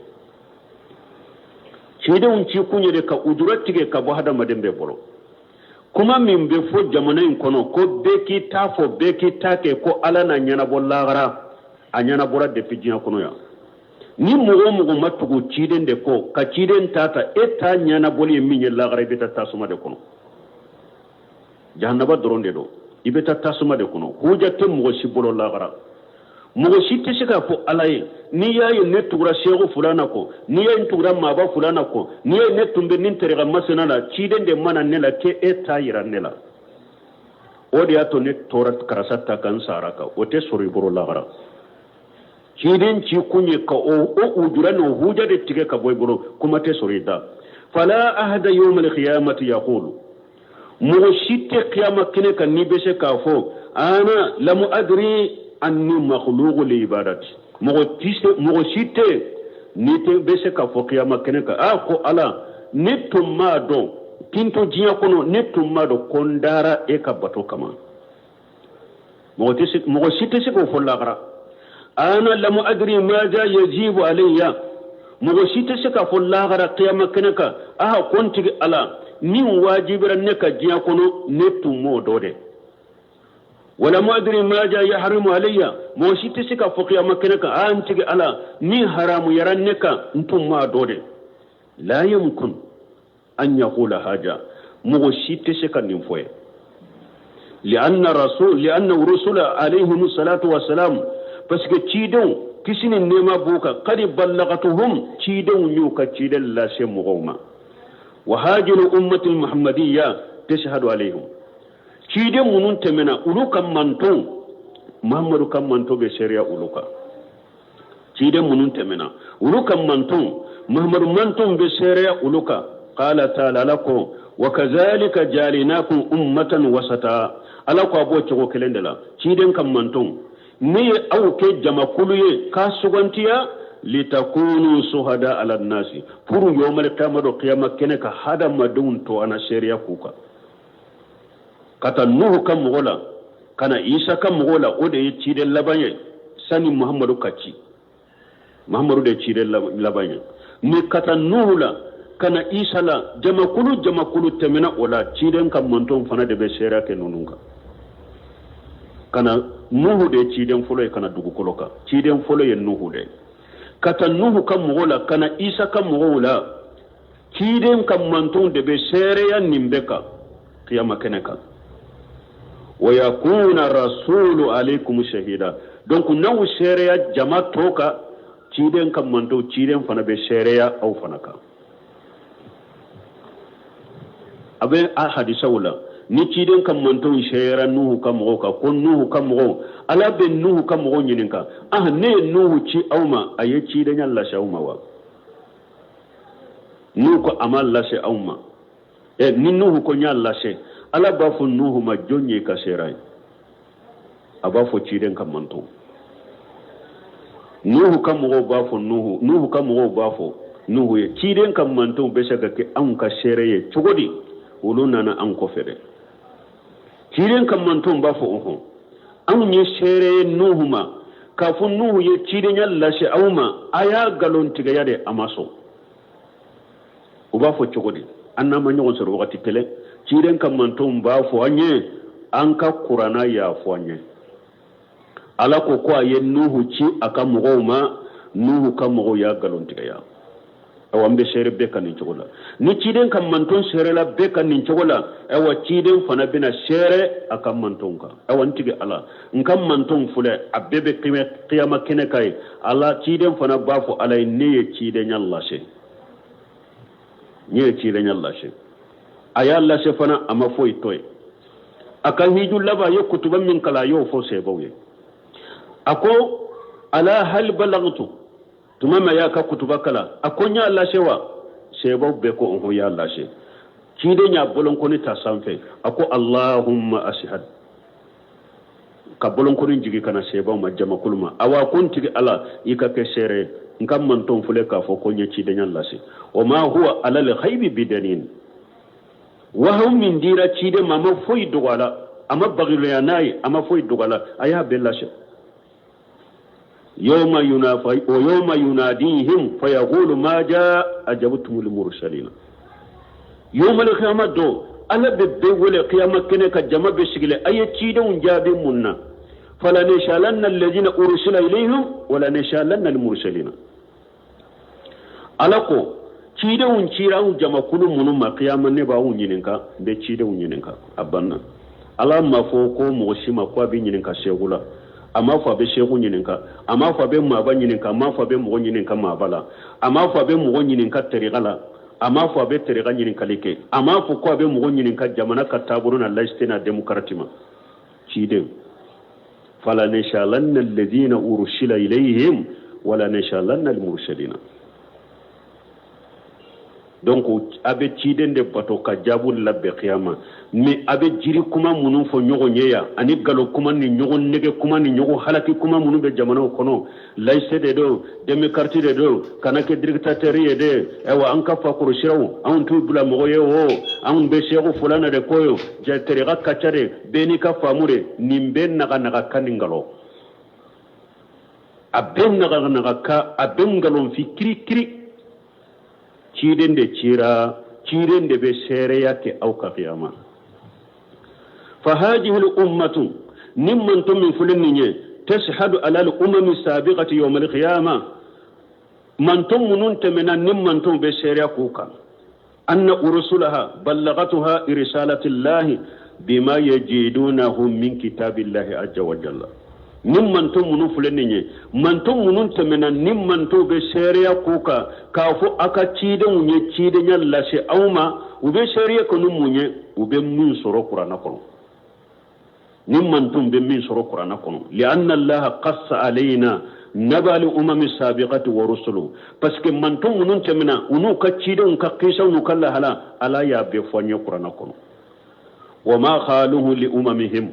Cidenw ci kun ye de ka ujura tigɛ ka bɔ hadamaden bɛɛ bolo. Kuma min bɛ fɔ jamana in kɔnɔ ko bɛɛ k'i ta fɔ, bɛɛ k'i ta kɛ, ko Ala n'a ɲɛnabɔ lahara, a ɲɛnabɔra depuis diɲɛ kɔnɔ yan. Ni mɔgɔ o mɔgɔ ma tugu ciden de kɔ ka ciden ta ta, e ta ɲɛnabɔli ye min ye lahara, i bɛ taa tasuma de kɔnɔ, jahanaba dɔrɔn de don, i bɛ taa tasuma de kɔnɔ. Huja tɛ mɔgɔ si bolo lahara. Mɔgɔ si tɛ se k'a fɔ Ala ye n'i y'a ye ne tugura seku fulana kɔ, n'i y'a ye n tugura maaba fulana kɔ, n'i y'a ye ne tun bɛ nin tariqa masina la, ciden de ma na ne la k'e t'a yira ne la, o de y'a to ne tora karisa ta kan, n sara kan. O tɛ sɔrɔ i bolo lahara. Ciden ci kun ye ka o ujura n'o huja de tigɛ ka bɔ i bolo, kuma tɛ sɔrɔ i da. Fala ahada yawmal qiyamati yaqulu, mɔgɔ si tɛ kiyama kɛnɛ kan n'i bɛ se k'a fɔ ana lamu adri anni makhluqu li ibadati. Mɔgɔ si tɛ n'i tɛ bɛ se k'a fɔ kiyama kɛnɛ kan, a ko Ala, ne tun m'a dɔn k'i to diɲɛ kɔnɔ, ne tun m'a dɔn ko n dara e ka bato kama. Mɔgɔ si tɛ se k'o fɔ lahara. Ana lamu adri maza yajibu alayya, mɔgɔ si tɛ se k'a fɔ lahara kiyama kɛnɛ kan, aha, ko n tigi Ala, min wajibira ne kan diɲɛ kɔnɔ, ne tun m'o dɔn dɛ. Walamu adri maza yahrimu alayya, mɔgɔ si tɛ se k'a fɔ kiyama kɛnɛ kan, a n tigi Ala, min haramuyara ne kan, n tun m'a dɔn dɛ. La yumkin an yaqula haja, mɔgɔ si tɛ se ka nin fɔ ye. Lianna rasul lianna rusula alayhim salatu wassalam, parce que cidenw, kisi ni nɛɛma b'u kan, qad ballagatuhum, cidenw y'u ka ciden lase mɔgɔw ma. Wa hajiru ummatil muhammadiyya tashhadu alayhim, ciden minnu tɛmɛna, olu ka manton, Muhammadu ka manton bɛ seereya olu kan. Ciden minnu tɛmɛna, olu ka manton, Muhammadu manton bɛ seereya olu kan. Qala taala, Ala ko: wa kazalika jalinakum ummatan wasata. Ala ko a b'o cogo kelen de la, ciden ka manton, ne ye aw kɛ jamakulu ye k'a sugantiya, litakunu suhada ala nasi, pour yawmal qiyama do, qiyama kɛnɛ ka hadamadenw to ana seereya k'u kan. Ka taa Nuhu ka mɔgɔ la ka na Isa ka mɔgɔw la, o de ye ciden laban ye sani Muhammadu ka ci. Muhammadu de ye ciden laban ye. Ni ka taa Nuhu la ka na Isa la, jamakulu jamakulu tɛmɛna o la, ciden ka mantonw fana de bɛ seereya kɛ ninnu kan. Ka na Nuhu de ye ciden fɔlɔ ye ka na dugukolo kan, ciden fɔlɔ ye Nuhu de ye. Ka taa Nuhu ka mɔgɔw la ka na Isa ka mɔgɔw la, ciden ka mantonw de bɛ seereya nin bɛɛ kan kiyama kɛnɛ kan. Wa yakuna rasulu alaykum shahida. Donc n'aw seereya jama tɔ kan, ciden ka mantonw, ciden fana bɛ seereya aw fana kan. A bɛ a hadisaw la, ni ciden ka mantonw seereyara Nuhu ka mɔgɔw kan, ko Nuhu ka mɔgɔw, Ala bɛ Nuhu ka mɔgɔw ɲininka: ah, ne ye Nuhu ci aw ma, a ye cidenya lase aw ma wa? N'u ko a ma lase aw ma, ɛ, ni Nuhu ko n y'a lase, Ala b'a fɔ Nuhu ma: jɔn ye ka seera ye? A b'a fɔ ciden ka manton. Nuhu ka mɔgɔw b'a fɔ Nuhu, Nuhu ka mɔgɔw b'a fɔ Nuhu ye: ciden ka mantonw bɛ se ka kɛ anw ka seere ye cogo di? Olu nana an kɔfɛ dɛ. Ciden ka mantonw b'a fɔ: ɔhɔn, anw ye seere ye Nuhu ma k'a fɔ Nuhu ye cidenya lase aw ma, a y'a nkalontigiya de, a ma sɔn. U b'a fɔ cogo di? An n'an ma ɲɔgɔn sɔrɔ wagati kelen. Ciden ka mantonw b'a fɔ an ye: an ka Kuranna y'a fɔ an ye, Ala ko ko a ye Nuhu ci a ka mɔgɔw ma, Nuhu ka mɔgɔw y'a nkalontigiya. Awa, an bɛ seere bɛɛ kan nin cogo la. Ni ciden ka manton seerela bɛɛ kan nin cogo la, awa, ciden fana bɛna seere a ka mantonw kan. Awa, n tigi Ala, n ka mantonw filɛ, a bɛɛ bɛ kiyama kɛnɛ kan ye. Ala, ciden fana b'a fɔ Ala ye: ne ye cidenya lase, ne ye cidenya lase. A y'a lase fana, a ma foyi to ye. A ka hiju laban, a ye kutuba min kalan, a y'o fɔ sahabaw ye. A ko: ala hal balagtu? Tuma min a y'a ka kutuba kalan, a ko: n y'a lase wa? Sahabaw bɛɛ ko: ɔhɔn, y'a lase. Ciden y'a bolonkɔni ta sanfɛ, a ko: allahumma ashhad, ka bolonkɔni jigi ka na sahabaw ma, jamakulu ma. Awa, ko n tigi Ala, i ka kɛ seere ye, n ka mantonw filɛ k'a fɔ ko n ye cidenya lase. Wa ma huwa ala lghaibi bidanin, wahayu min dira ciden ma, a ma foyi dogo a la, a ma bagiloya n'a ye, a ma foyi dogo a la, a y'a bɛɛ lase. Yawma yunafa wa yawma yunadihim fayaqulu maja ajabtumul mursalina. Yawmal qiyamah don, Ala bɛ bɛɛ wele kiyama kɛnɛ ka, jama bɛ sigilen: a ye cidenw jaabi mun na? Fala nas'alanna alladhina ursila ilayhim wala nas'alanna almursalina. Ala ko cidenw cira anw jamakulu minnu ma, kiyama ne b'aw ɲininka, n bɛ cidenw ɲininka. A banna. Ala ma fɔ ko mɔgɔ si ma ko a bɛ ɲininka segu la. A m'a fɔ a bɛ seku ɲininka, a m'a fɔ a bɛ maaba ɲininka, a m'a fɔ a bɛ mɔgɔ ɲininka maaba la, a m'a fɔ a bɛ mɔgɔ ɲininka tɛrika la, a m'a fɔ a bɛ tɛrika ɲininkali kɛ, a m'a fɔ ko a bɛ mɔgɔ ɲininka jamana ka taabolo na laïcité na démocratie ma. Ciden fala nasalanna alladhina ursila ilayhim wala nasalanna almursalina. Donc a bɛ ciden de bato ka jaabu labɛn kiyama. Mais a bɛ jiri kuma minnu fɔ ɲɔgɔn ye yan, ani nkalon kuma ni ɲɔgɔn nɛgɛ kuma ni ɲɔgɔn halaki kuma minnu bɛ jamanaw kɔnɔ, laïcité de don, démocratie de don, kana kɛ dictateur ye dɛ, ayiwa an ka fakɔrɔ siraw anw t'u bila mɔgɔ ye o, anw bɛ seku fulana de ko ye, tɛrika ka ca de, bɛɛ n'i ka faamu de. Nin bɛɛ naganaga kan ni nkalon, a bɛɛ naganaga kan, a bɛɛ nkalonfin kirikiri. Ciden de cira, ciden de bɛ seereya kɛ aw ka kiyama. Fa hadihi ummatu, nin manton min filɛ nin ye, tashhadu ala al umami sabiqati yawm al qiyama, manton minnu tɛmɛna, nin mantonw bɛ seereya k'u kan, anna urusulaha ballagatuha risalatillahi bima yajidunahu min kitabillahi azza wa jalla. Nin manton minnu filɛ nin ye, manton minnu tɛmɛna, nin mantonw bɛ seereya k'u kan k'a fɔ a ka cidenw ye cidenya lase aw ma. U bɛ seereya kɛ ni mun ye? U bɛ min sɔrɔ kuranna kɔnɔ. Nin mantonw bɛ min sɔrɔ kuranna kɔnɔ, li'anna allaha qassa alayna naba al umami sabiqati wa rusulu, parce que manton minnu tɛmɛna, u n'u ka cidenw ka kisaw n'u ka lahala, Ala y'a bɛɛ fɔ an ye kuranna kɔnɔ. Wa ma khaluhu li umamihim,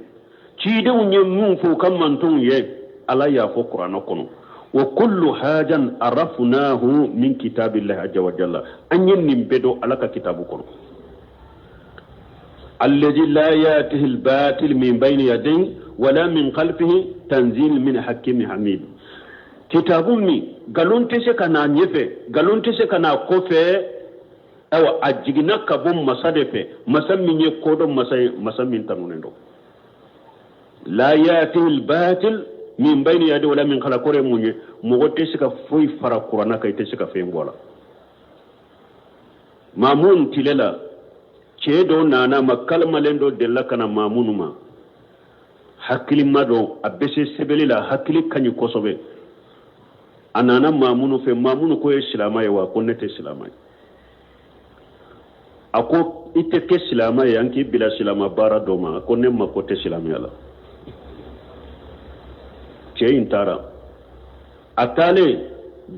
cidenw ye mun fɔ u ka mantonw ye, Ala y'a fɔ kuranna kɔnɔ. Wa kullu hajan arafnahu min kitabillahi azza wa jalla, an ye nin bɛɛ dɔn Ala ka kitabu kɔnɔ. Alladhi la yatihi albatil min bayni yadayhi wala min khalfihi tanzil min hakimin hamid. Kitabu min nkalon tɛ se ka n'a ɲɛfɛ, nkalon tɛ se ka n'a kɔfɛ, ayiwa a jiginna ka bɔ masa de fɛ, masa min ye kodɔn masa ye, masa min tanunen don. La yatihi albatil min bayni yadayhi wala min khalfihi, kɔrɔ ye mun ye? Mɔgɔ tɛ se ka foyi fara kuranna kan, i tɛ se ka fɛn bɔ a la. Maamun tile la, cɛ dɔ nana ma, kalimalen dɔ delila ka na Maamunu ma, hakilima dɔ, a bɛ se sɛbɛnni la, hakili ka ɲi kosɛbɛ. A nana Maamunu fɛ. Maamunu ko, e ye silamɛ ye wa? Ko ne tɛ silamɛ ye. A ko i tɛ kɛ silamɛ ye, an k'i bila silamɛ baara dɔ ma. A ko ne mako tɛ silamɛya la. Cɛ in taara, a taalen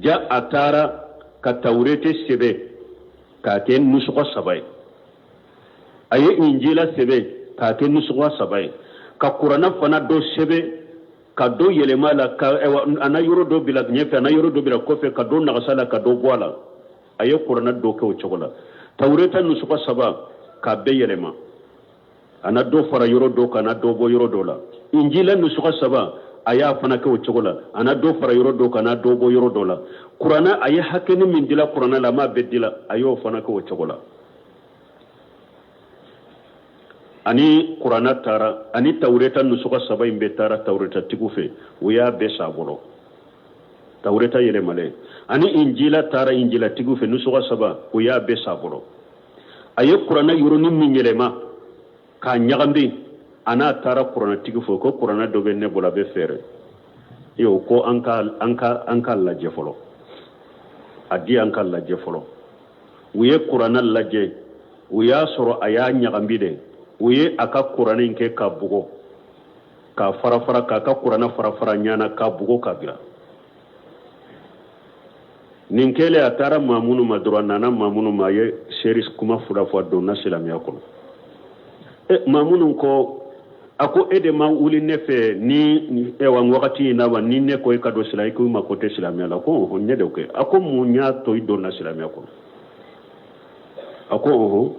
ja, a taara ka tawurete sɛbɛn k'a kɛ nusɔgɔ saba ye, a ye injila sɛbɛn k'a kɛ nusɔgɔ saba ye, ka kuranna fana dɔ sɛbɛn ka dɔ yɛlɛma la, ka a na yɔrɔ dɔ bila ɲɛfɛ, a na yɔrɔ dɔ bila kɔfɛ, ka dɔ nagasa la, ka dɔ bɔ a la. A ye kuranna dɔ kɛ o cogo la, tawureta nusɔgɔ saba k'a bɛɛ yɛlɛma, a na dɔ fara yɔrɔ dɔ kan, a na dɔ bɔ yɔrɔ dɔ la. Injila nusɔgɔ saba, a y'a fana kɛ o cogo la, a na dɔ fara yɔrɔ dɔ kan, a na dɔ bɔ yɔrɔ dɔ la. Kuranna, a ye hakɛni min dila kuranna la, a m'a bɛɛ dila, a y'o fana kɛ o cogo la. Ani kuranna taara, ani tawureta nusɔgɔ saba in bɛɛ taara tawuretatigiw fɛ, u y'a bɛɛ san a bolo, tawureta yɛlɛmalen. Ani injila taara injilatigiw fɛ, nusɔgɔ saba, u y'a bɛɛ san a bolo. A ye kuranna yɔrɔnin min yɛlɛma k'a ɲagami, a n'a taara kurannatigi fɛ, ko kuranna dɔ bɛ ne bolo, a bɛ feere. O ko an ka lajɛ fɔlɔ, a di an ka lajɛ fɔlɔ. U ye kuranna lajɛ, u y'a sɔrɔ a y'a ɲagami de. U ye a ka kuranɛ in kɛ ka bugɔ k'a fara fara, k'a ka kuranɛ fara fara ɲana, k'a bugɔ k'a bila. Nin kɛlen, a taara Maamunu ma dɔrɔn, a nana Maamunu ma, a ye seeri kuma fila fɔ, a donna silamɛya kɔnɔ. E Maamunu ko, a ko e de ma wuli ne fɛ ni ɛwa wagati in na wa? Ni ne ko e ka don silamɛ, i ko i ma ko tɛ silamɛya la. Ko ɔhɔn, ne de kɛ. A ko mun y'a to i donna silamɛya kɔnɔ? A ko ɔhɔn,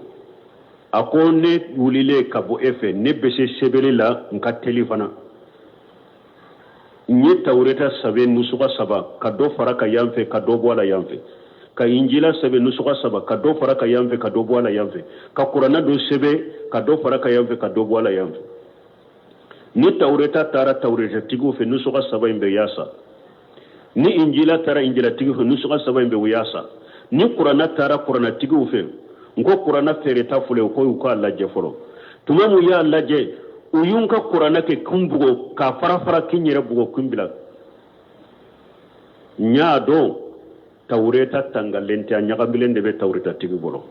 a ko ne wulilen ka bɔ e fɛ, ne bɛ se sɛbɛnni la, n ka teli fana. N ye tawureta sɛbɛn nusuga saba, ka dɔ fara ka yan fɛ, ka dɔ bɔ a la yan fɛ, ka injila sɛbɛn nusuga saba, ka dɔ fara ka yan fɛ, ka dɔ bɔ a la yan fɛ, ka kuranna dɔ sɛbɛn, ka dɔ fara ka yan fɛ, ka dɔ bɔ a la yan fɛ. Ni tawureta taara tawuretatigiw fɛ, nusuga saba in bɛ yaasa. Ni injila taara injilatigiw fɛ, nusuga saba in bɛ yaasa. Ni kuranna taara kurannatigiw fɛ, n ko kuranna feereta fɔlɔ, o ko u k'a lajɛ fɔlɔ. Tuma mun y'a lajɛ, U y'u ka kuranɛ kɛ kun bugɔ k'a fara fara k'i yɛrɛ bugɔ kun bila. N y'a dɔn tawureta tangalen tɛ, a ɲagamilen de bɛ tawureta tigi bolo.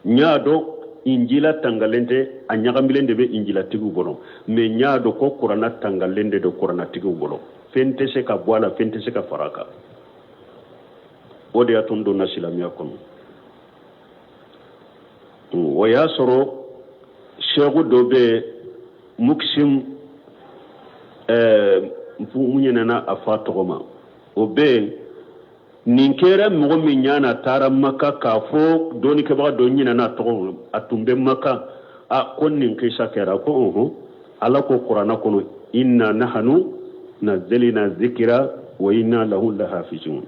N y'a dɔn injila tangalen tɛ, a ɲagamilen de bɛ injila tigiw bolo. Mais n y'a dɔn ko kuranna tangalen de don kuranna tigiw bolo. Fɛn tɛ se ka bɔ a la, fɛn tɛ se ka fara a kan. O de y'a to n donna silamɛya kɔnɔ. O y'a sɔrɔ sɛku dɔ bɛ mukisim, n ɲinɛna a fa tɔgɔ ma, o bɛ yen. Nin kɛra mɔgɔ min ɲa na, taara Maka k'a fɔ dɔnnikɛbaga dɔ, ɲinɛna a tɔgɔ, a tun bɛ Maka. A ko nin kisa kɛra. Ko ɔhɔn, Ala ko kuranna kɔnɔ: inna nahanu nazzalna zikira wa inna lahu lahafizun.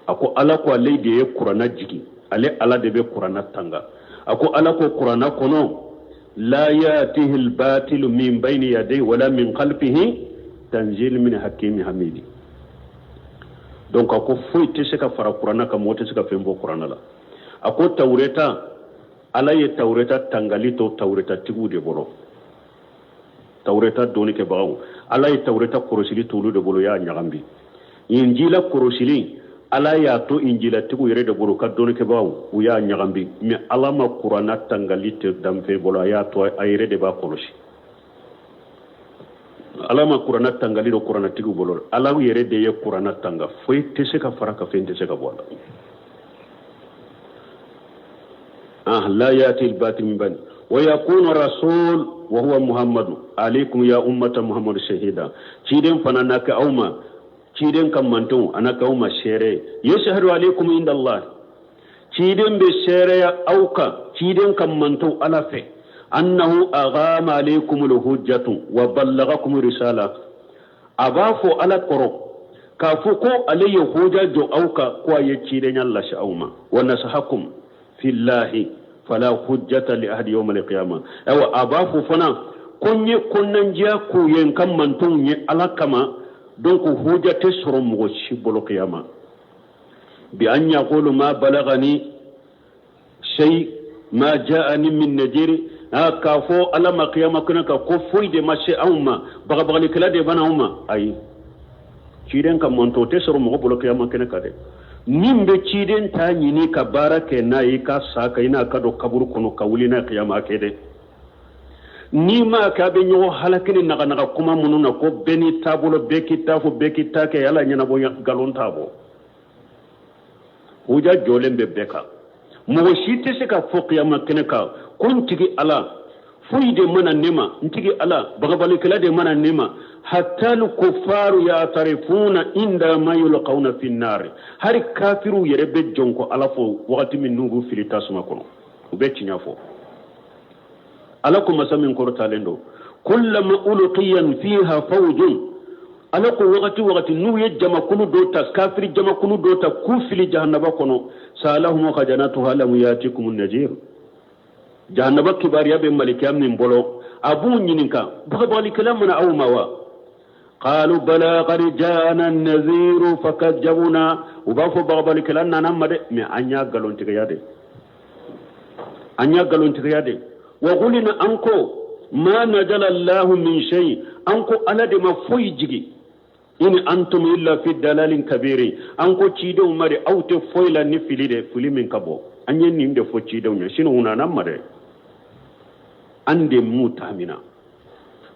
A ko Ala ko ale de ye kuranna jigin, ale Ala de bɛ kuranna tanga. A ko Ala ko kuranna kɔnɔ: la yatihi albatilu min bayni yadayhi wala min khalfihi tanzil min hakimi hamidi. Donc a ko foyi tɛ se ka fara kuranna kan, mɔgɔ tɛ se ka fɛn bɔ kuranna la. A ko tawureta, Ala ye tawureta tangali to tawureta tigiw de bolo, tawureta dɔnnikɛbagaw. Ala ye tawureta kɔrɔsili to olu de bolo, y'a ɲagambi. Injila kɔrɔsili, Ala y'a to injilatigiw yɛrɛ de bolo, ka dɔnnikɛbagaw, u y'a ɲagambi. Mais Ala ma kuranna tangali tɛ danfɛn bolo, a y'a to a yɛrɛ de b'a kɔlɔsi. Ala ma kuranna tangali do kurannatigiw bolo, Ala yɛrɛ de ye kuranna tanga. Foyi tɛ se ka fara ka, fɛn tɛ se ka bɔ a la. Ah, la yati albatil min bani wa yakunu rasul wa huwa Muhammadu alaikum ya ummata Muhammadu shahida. Ciden fana na kɛ aw ma, ciden ka mantonw a na kɛ aw ma seere. Yashhadu alaikum inda Allah, ciden bɛ seereya aw kan, ciden ka mantonw, Ala fɛ, annahu aghama alaikum alhujjatu wa ballagakum risala. A b'a fɔ Ala kɔrɔ k'a fɔ ko ale ye hoja jɔ aw kan, ko a ye cidenya lase aw ma. Wa nasahakum fillahi fala hujjata li ahadi yawma alqiyama. Ayiwa, a b'a fɔ fana ko n ye kɔnɔnandiya k'u ye, n ka mantonw ye, Ala kama. Donc hoja tɛ sɔrɔ mɔgɔ si bolo kiyama bi an yaqulu ma balagani shay ma ja'ani min najiri. A k'a fɔ Ala ma kiyama kɛnɛ kan ko foyi de ma se anw ma, bagabagalikɛla de bana anw ma. Ayi, ciden ka mantɔ tɛ sɔrɔ mɔgɔ bolo kiyama kɛnɛ kan dɛ. Min bɛ ciden ta ɲini ka baara kɛ n'a ye, ka sa ka i n'a ka don kaburu kɔnɔ ka wuli n'a kiyama kɛ dɛ. N'i m'a kɛ, a bɛ ɲɔgɔn halaki ni naganaga kuma minnu na, ko bɛɛ n'i taabolo, bɛɛ k'i ta fɔ, bɛɛ k'i ta kɛ, Ala ɲɛnabɔ nkalon t'a bɔ. Huja jɔlen bɛ bɛɛ kan. Mɔgɔ si tɛ se ka fɔ kiyama kɛnɛ kan ko n tigi Ala, foyi de mana ne ma, n tigi Ala, bagabalikɛla de mana ne ma. Hatta kufaru yatarifuna inda ma yulqawna fi nar. Hari kafiru yɛrɛ bɛ jɔn ko Ala fɔ wagati min n'u b'u fili tasuma kɔnɔ, u bɛ tiɲɛ fɔ. Ala ko, masa min kɔrɔtalen don: kullama ulqiyan fiha fawjun. Ala ko wagati wagati n'u ye jamakulu dɔ ta, kafiri jamakulu dɔ ta k'u fili jahannaba kɔnɔ, salahum khajanatuha lam yatikum najir. Jahannaba kibaruya bɛ malikiya min bolo, a b'u ɲininka: bagabagalikɛla mana aw ma wa? Qalu bala qad jaana naziru fakadzabuna. U b'a fɔ bagabagalikɛla nana ma dɛ, mais an y'a galontigiya de, an y'a galontigiya de. Wa qulina, an ko ma nazala Allahu min shay, an ko Ala de ma foyi jigi. In antum illa fi dalalin kabiri. An ko cidenw ma de, aw tɛ foyi la ni fili de, fili min ka bɔ. An ye nin de fɔ cidenw ye, sini u nana ma dɛ, an de m'u ta mina.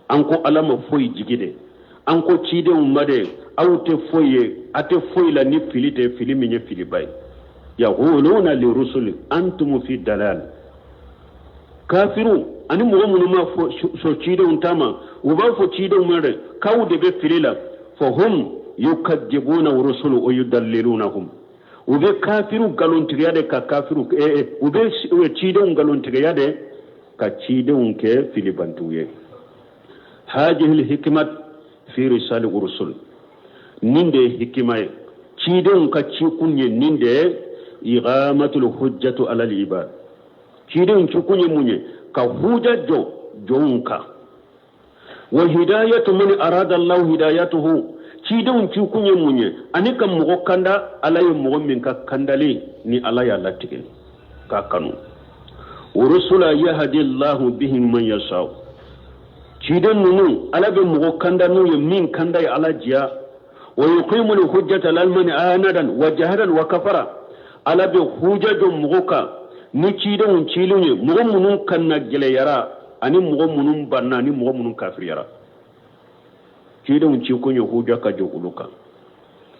An ko Ala ma foyi jigi de, an ko cidenw ma de, aw tɛ foyi ye, a tɛ foyi la ni fili tɛ, fili min ye filiba ye. Yaquluna lirusuli antum fi dalal. Kafiru ani mɔgɔ minnu ma fɔ sɔn cidenw ta ma, u b'a fɔ cidenw ma dɛ k'aw de bɛ fili la. Fahum yukadibuna rusulu wa yudallilunahum. U bɛ kafiru nkalontigiya de ka kafiru, u bɛ cidenw nkalontigiya de ka cidenw kɛ filibantiw ye. Hajihil hikmat fi risali rusul, nin de ye hikima ye, cidenw ka cikun ye nin de ye: iqamatul hujjatu alal ibad. Cidenw cikun ye mun ye? Ka huja jɔ jɔnw kan. Wa hidayatu man arada Allahu hidayatuhu. Cidenw cikun ye mun ye? Ani ka mɔgɔ kanda, Ala ye mɔgɔ min ka kandalen ni Ala y'a latigɛ k'a kanu. Rusula yahdi Allahu bihim man yasha. Ciden ninnu, Ala bɛ mɔgɔ kanda n'u ye min kanda ye Ala diya. Wa yuqimu lhujjata ala man anadan wa jahadan wa kafara. Ala bɛ huja jɔ mɔgɔ kan ni cidenw cilenw ye, mɔgɔ minnu kanna gɛlɛyara ani mɔgɔ minnu banna ani mɔgɔ minnu kafiriyara. Cidenw cikun ye huja ka jɔ olu kan.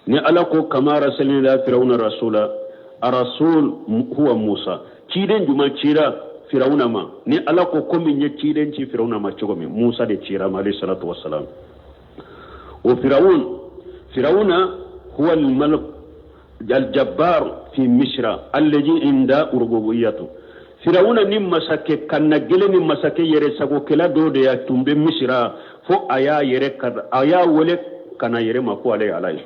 Ni Ala ko kama arsalna ila firawuna rasula, arasul huwa Musa. Ciden jumɛn cira Firawuna ma? Ni Ala ko komi n ye ciden ci Firawuna ma cogo min, Musa de cira ma, alayhi salatu wassalam. O Firawun, Firawuna huwa al-malik al-jabbar fi Misra alladhi inda rububiyatu. Firawuna ni masakɛ kanna gɛlɛn ni masakɛ yɛrɛ sagokɛla dɔ de ya tun bɛ Misira, fo a y'a yɛrɛ ka a y'a wele ka na yɛrɛ ma ko ale ye Ala ye.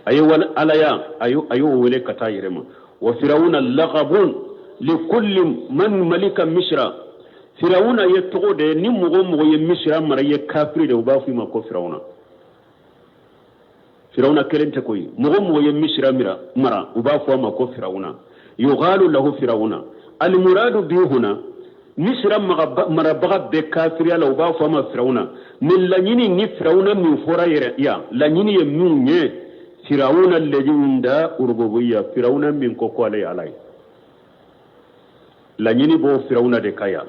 A ye wale alaya a y'o wele ka taa yɛrɛ ma. Wa firawuna laqabun likulli man malika Misira. Firawuna ye tɔgɔ de ye, ni mɔgɔ o mɔgɔ ye Misira mara, i ye kafiri de, u b'a fɔ i ma ko Firawuna. Firawuna kelen tɛ koyi, mɔgɔ o mɔgɔ ye Misira mara, u b'a fɔ a ma ko Firawuna. Yuqalu lahu Firawuna, almuradu bi huna, Misira marabaga bɛɛ kafiriya la, u b'a fɔ a ma Firawuna. Mais laɲini ni Firawuna min fɔra yɛrɛ yan, laɲini ye min ye, Firawuna alladhi inda rububiyya, Firawuna min ko ko ale ye Ala ye, laɲini b'o Firawuna de kan yan.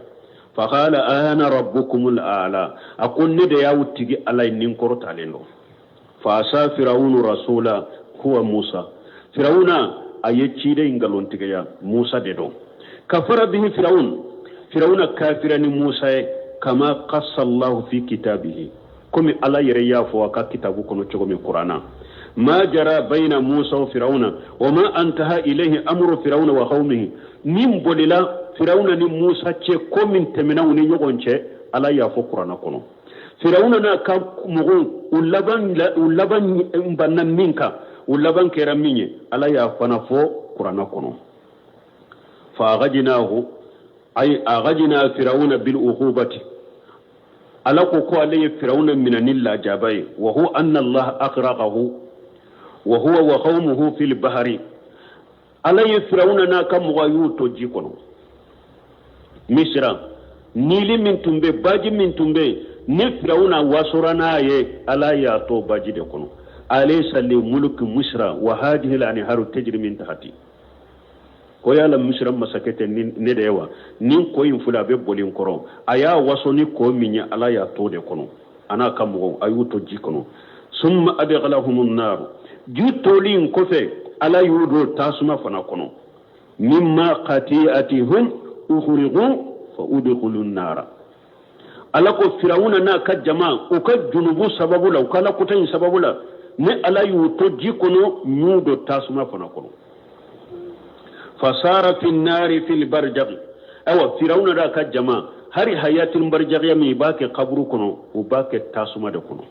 Faqala ana rabbukumul a'la, a ko ne de y'aw tigi Ala ye, nin kɔrɔtalen don. Fa asa firawunu rasula huwa Musa. Firawuna a ye ciden nkalontigiya, Musa de don. Kafara bihi firawun, Firawuna kafira ni Musa ye, kama qassa Allahu fi kitabihi, komi Ala yɛrɛ y'a fɔ a ka kitabu kɔnɔ cogo min Kurana. Ma jara bayna Musa wa firawuna wa ma antaha ilayhi amru firawuna wa qawmihi. Min bolila Firawuna ni Musa cɛ, ko min tɛmɛna u ni ɲɔgɔn cɛ, Ala y'a fɔ Kurana kɔnɔ. Firawuna n'a ka mɔgɔw, u laban banna min kan, u laban kɛra min ye, Ala y'a fana fɔ Kurana kɔnɔ. Fa agajinahu, ay agajina firawuna bil uqubati. Ala ko ko ale ye Firawuna minɛ ni lajaba ye. Wa huwa anna Allah aghraqahu wa huwa wa qawmuhu fil bahri. Ala ye Firawuna n'a ka mɔgɔ y'u to ji kɔnɔ Misira. Nili min tun bɛ, baji min tun bɛ ni Firawuna wasora n'a ye, Ala y'a to baji de kɔnɔ. Alaysa li mulki Misra wa hadhihi al-anharu tajri min tahti. Ko yala Misira masakɛ tɛ ne de ye wa? Nin kɔ in filɛ, a bɛ boli n kɔrɔ. A y'a waso ni kɔ min ye, Ala y'a to de kɔnɔ, a n'a ka mɔgɔw a y'u to ji kɔnɔ. Summa adkhalahum an-nar, ji toli in kɔfɛ, Ala y'u don tasuma fana kɔnɔ. Mimma khati'atihum ukhriqu fa udkhulu an-nara. Ala ko Firawuna n'a ka jama, u ka junubu sababu la, u ka alakota in sababu la, ni Ala y'u to ji kɔnɔ, y'u don tasuma fana kɔnɔ. Fasara fi nari fil barjaqi. Ayiwa, Firawuna n'a ka jama, hari hayatin barjaqiya min i b'a kɛ kaburu kɔnɔ, u b'a kɛ tasuma de kɔnɔ,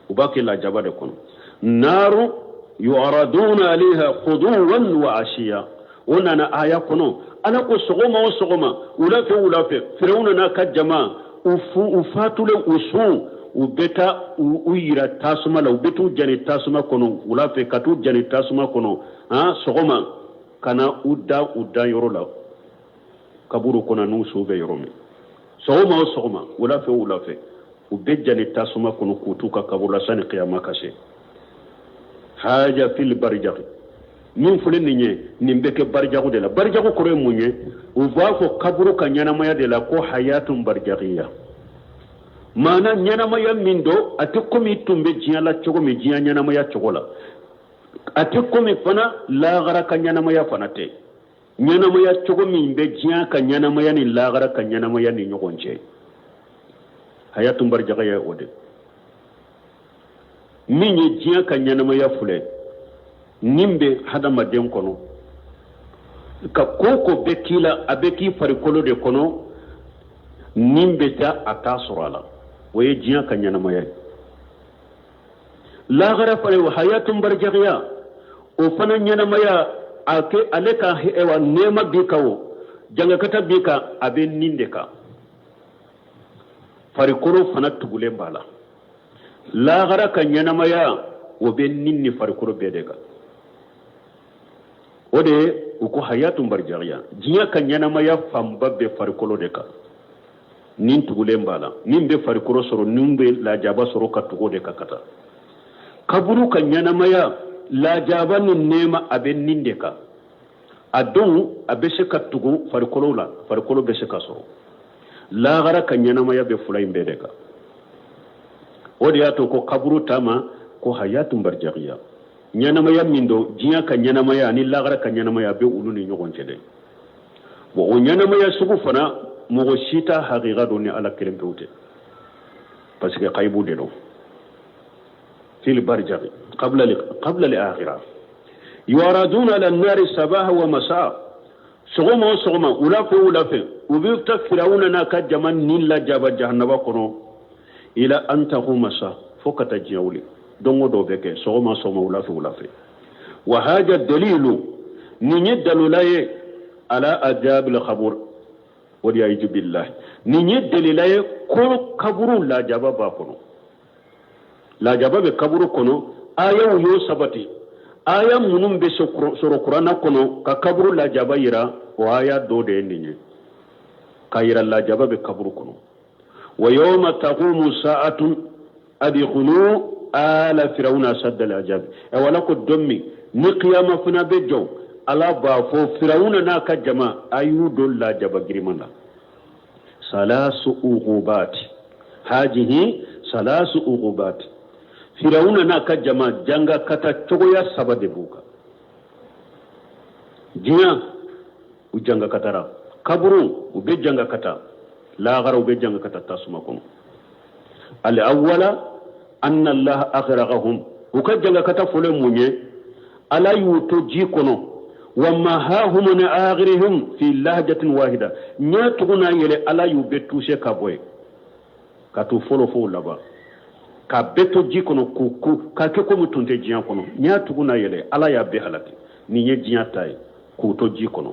u b'a kɛ lajaba de kɔnɔ. Naru yu'raduna alayha ghuduwan wa ashiya. O nana aya kɔnɔ, Ala ko sɔgɔma o sɔgɔma, wula fɛ wula fɛ, Firawuna n'a ka jama, u fu u fatulen, u sun, u bɛ taa u yira tasuma la, u bɛ t'u jani tasuma kɔnɔ wula fɛ, ka t'u jani tasuma kɔnɔ han sɔgɔma, ka na u da u da yɔrɔ la kaburu kɔnɔ n'u su bɛ yɔrɔ min. Sɔgɔma o sɔgɔma, wula fɛ o wula fɛ, u bɛ jani tasuma kɔnɔ k'u t'u ka kaburu la sani kiyama ka se. Haja fil barijaki, min filɛ nin ye, nin bɛ kɛ barijaku de la. Barijaku kɔrɔ ye mun ye? U b'a fɔ kaburu ka ɲɛnamaya de la ko hayatun barijakiya, maana ɲɛnamaya min don, a tɛ komi i tun bɛ diɲɛ la cogo min, diɲɛ ɲɛnamaya cogo la, a tɛ komi fana lahara ka ɲɛnamaya fana tɛ. Ɲɛnamaya cogo min bɛ diɲɛ ka ɲɛnamaya ni lahara ka ɲɛnamaya ni ɲɔgɔn cɛ, hayatun barijakiya ye o de. Min ye diɲɛ ka ɲɛnamaya filɛ nin bɛ hadamaden kɔnɔ, ka ko o ko bɛ k'i la, a bɛ k'i farikolo de kɔnɔ, nin bɛ taa a t'a sɔrɔ a la, o ye diɲɛ ka ɲɛnamaya ye. Lahara fana o hayatun barijakiya, o fana ɲɛnamaya, a kɛ ale ka wa nɛɛma b'i kan, o jangakata b'i kan, a bɛ nin de kan, farikolo fana tugulen b'a la. Lahara ka ɲɛnamaya, o bɛ nin ni farikolo bɛɛ de kan. O de ye u ko hayatun barijakiya. Diɲɛ ka ɲɛnamaya fanba bɛ farikolo de kan. Ni tugulen b'a la, min bɛ farikolo sɔrɔ, ni bɛ lajaba sɔrɔ ka tugu o de kan ka taa kaburu ka ɲɛnamaya. Lajaba ni nɛɛma, a bɛ nin de kan. A don a bɛ se ka tugu farikolo la, farikolo bɛ se ka sɔrɔ. Lahara ka ɲɛnamaya bɛ fila in bɛɛ de kan. O de y'a to ko kaburu ta ma ko hayatun barjakiya, ɲɛnamaya min don, diɲɛ ka ɲɛnamaya ani lahara ka ɲɛnamaya, a bɛ olu ni ɲɔgɔn cɛ dɛ. Bon, o ɲɛnamaya sugu fana, mɔgɔ si t'a hakika dɔn ni Ala kelen pewu tɛ, parce que kayibu de don. Fil barjaki qabla al akhirah yuraduna ala nari sabaha wa masa. Sɔgɔma o sɔgɔma, wula fɛ o wula fɛ, u bɛ taa Firawuna n'a ka jama ni lajaba jahanaba kɔnɔ, ila an taquma sa, fo ka taa diɲɛ wuli. Don o don bɛ kɛ, sɔgɔma sɔgɔma, wula fɛ wula fɛ. Wa haja dalilu, nin ye dalila ye, ala ajabil khabur waliyazu billah. Nin ye dalila ye ko kaburu lajaba b'a kɔnɔ, lajaba bɛ kaburu kɔnɔ. Ayaw y'o sabati. Aya minnu bɛ sɔrɔ Kuranna kɔnɔ ka kaburu lajaba yira, o aya dɔ de ye nin ye, k'a yira lajaba bɛ kaburu kɔnɔ. Wa yawma taqumu sa'atun adkhulu ala firawuna ashadda al-ajabi. E wala ko don min ni kiyama fana bɛ jɔ, Ala b'a fɔ Firawuna n'a ka jama, a y'u don lajaba giriman la. Salasu uqubat, hajihi salasu uqubat. Firawuna n'a ka jama, janga kata cogoya saba de b'u kan. Diɲɛ, u janga katara. Kaburu, u bɛ janga kata. Lahara, u bɛ janga kata tasuma kɔnɔ. Al awwala anna Allah aghraqahum. U ka janga kata fɔlɔ mun ye? Ala y'u to ji kɔnɔ. Wa mahahum ni akhirihim fi lahjatin wahida. Ɲɛ tugun n'a yɛlɛ, Ala y'u bɛɛ touché ka bɔ yen, ka to fɔlɔ fo laban, ka bɛɛ to ji kɔnɔ, k'u ko k'a kɛ komi tun tɛ diɲɛ kɔnɔ. Ɲɛ tugun n'a yɛlɛ, Ala y'a bɛɛ halaki. Nin ye diɲɛ ta ye, k'u to ji kɔnɔ.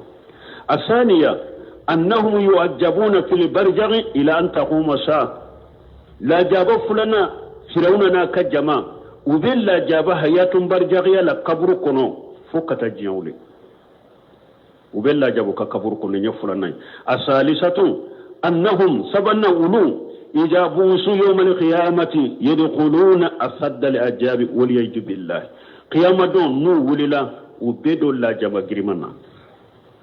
Asaniya annahum yu'ajjabuna fil barjaghi ila an taquma saa. Lajaba filanan, Firawuna n'a ka jama, u bɛ lajaba hayatun barjagiya la kaburu kɔnɔ fo ka taa diɲɛ wuli. U bɛ lajaba ka kaburu kɔnɔ, ɲɛ filanan ye. Asalisatu annahum, sabanan, olu ida buusu yawma alqiyamati yadkhuluna asadda alajabi waliyaju billahi. Qiyama don, n'u wulila, u bɛ don lajaba giriman na,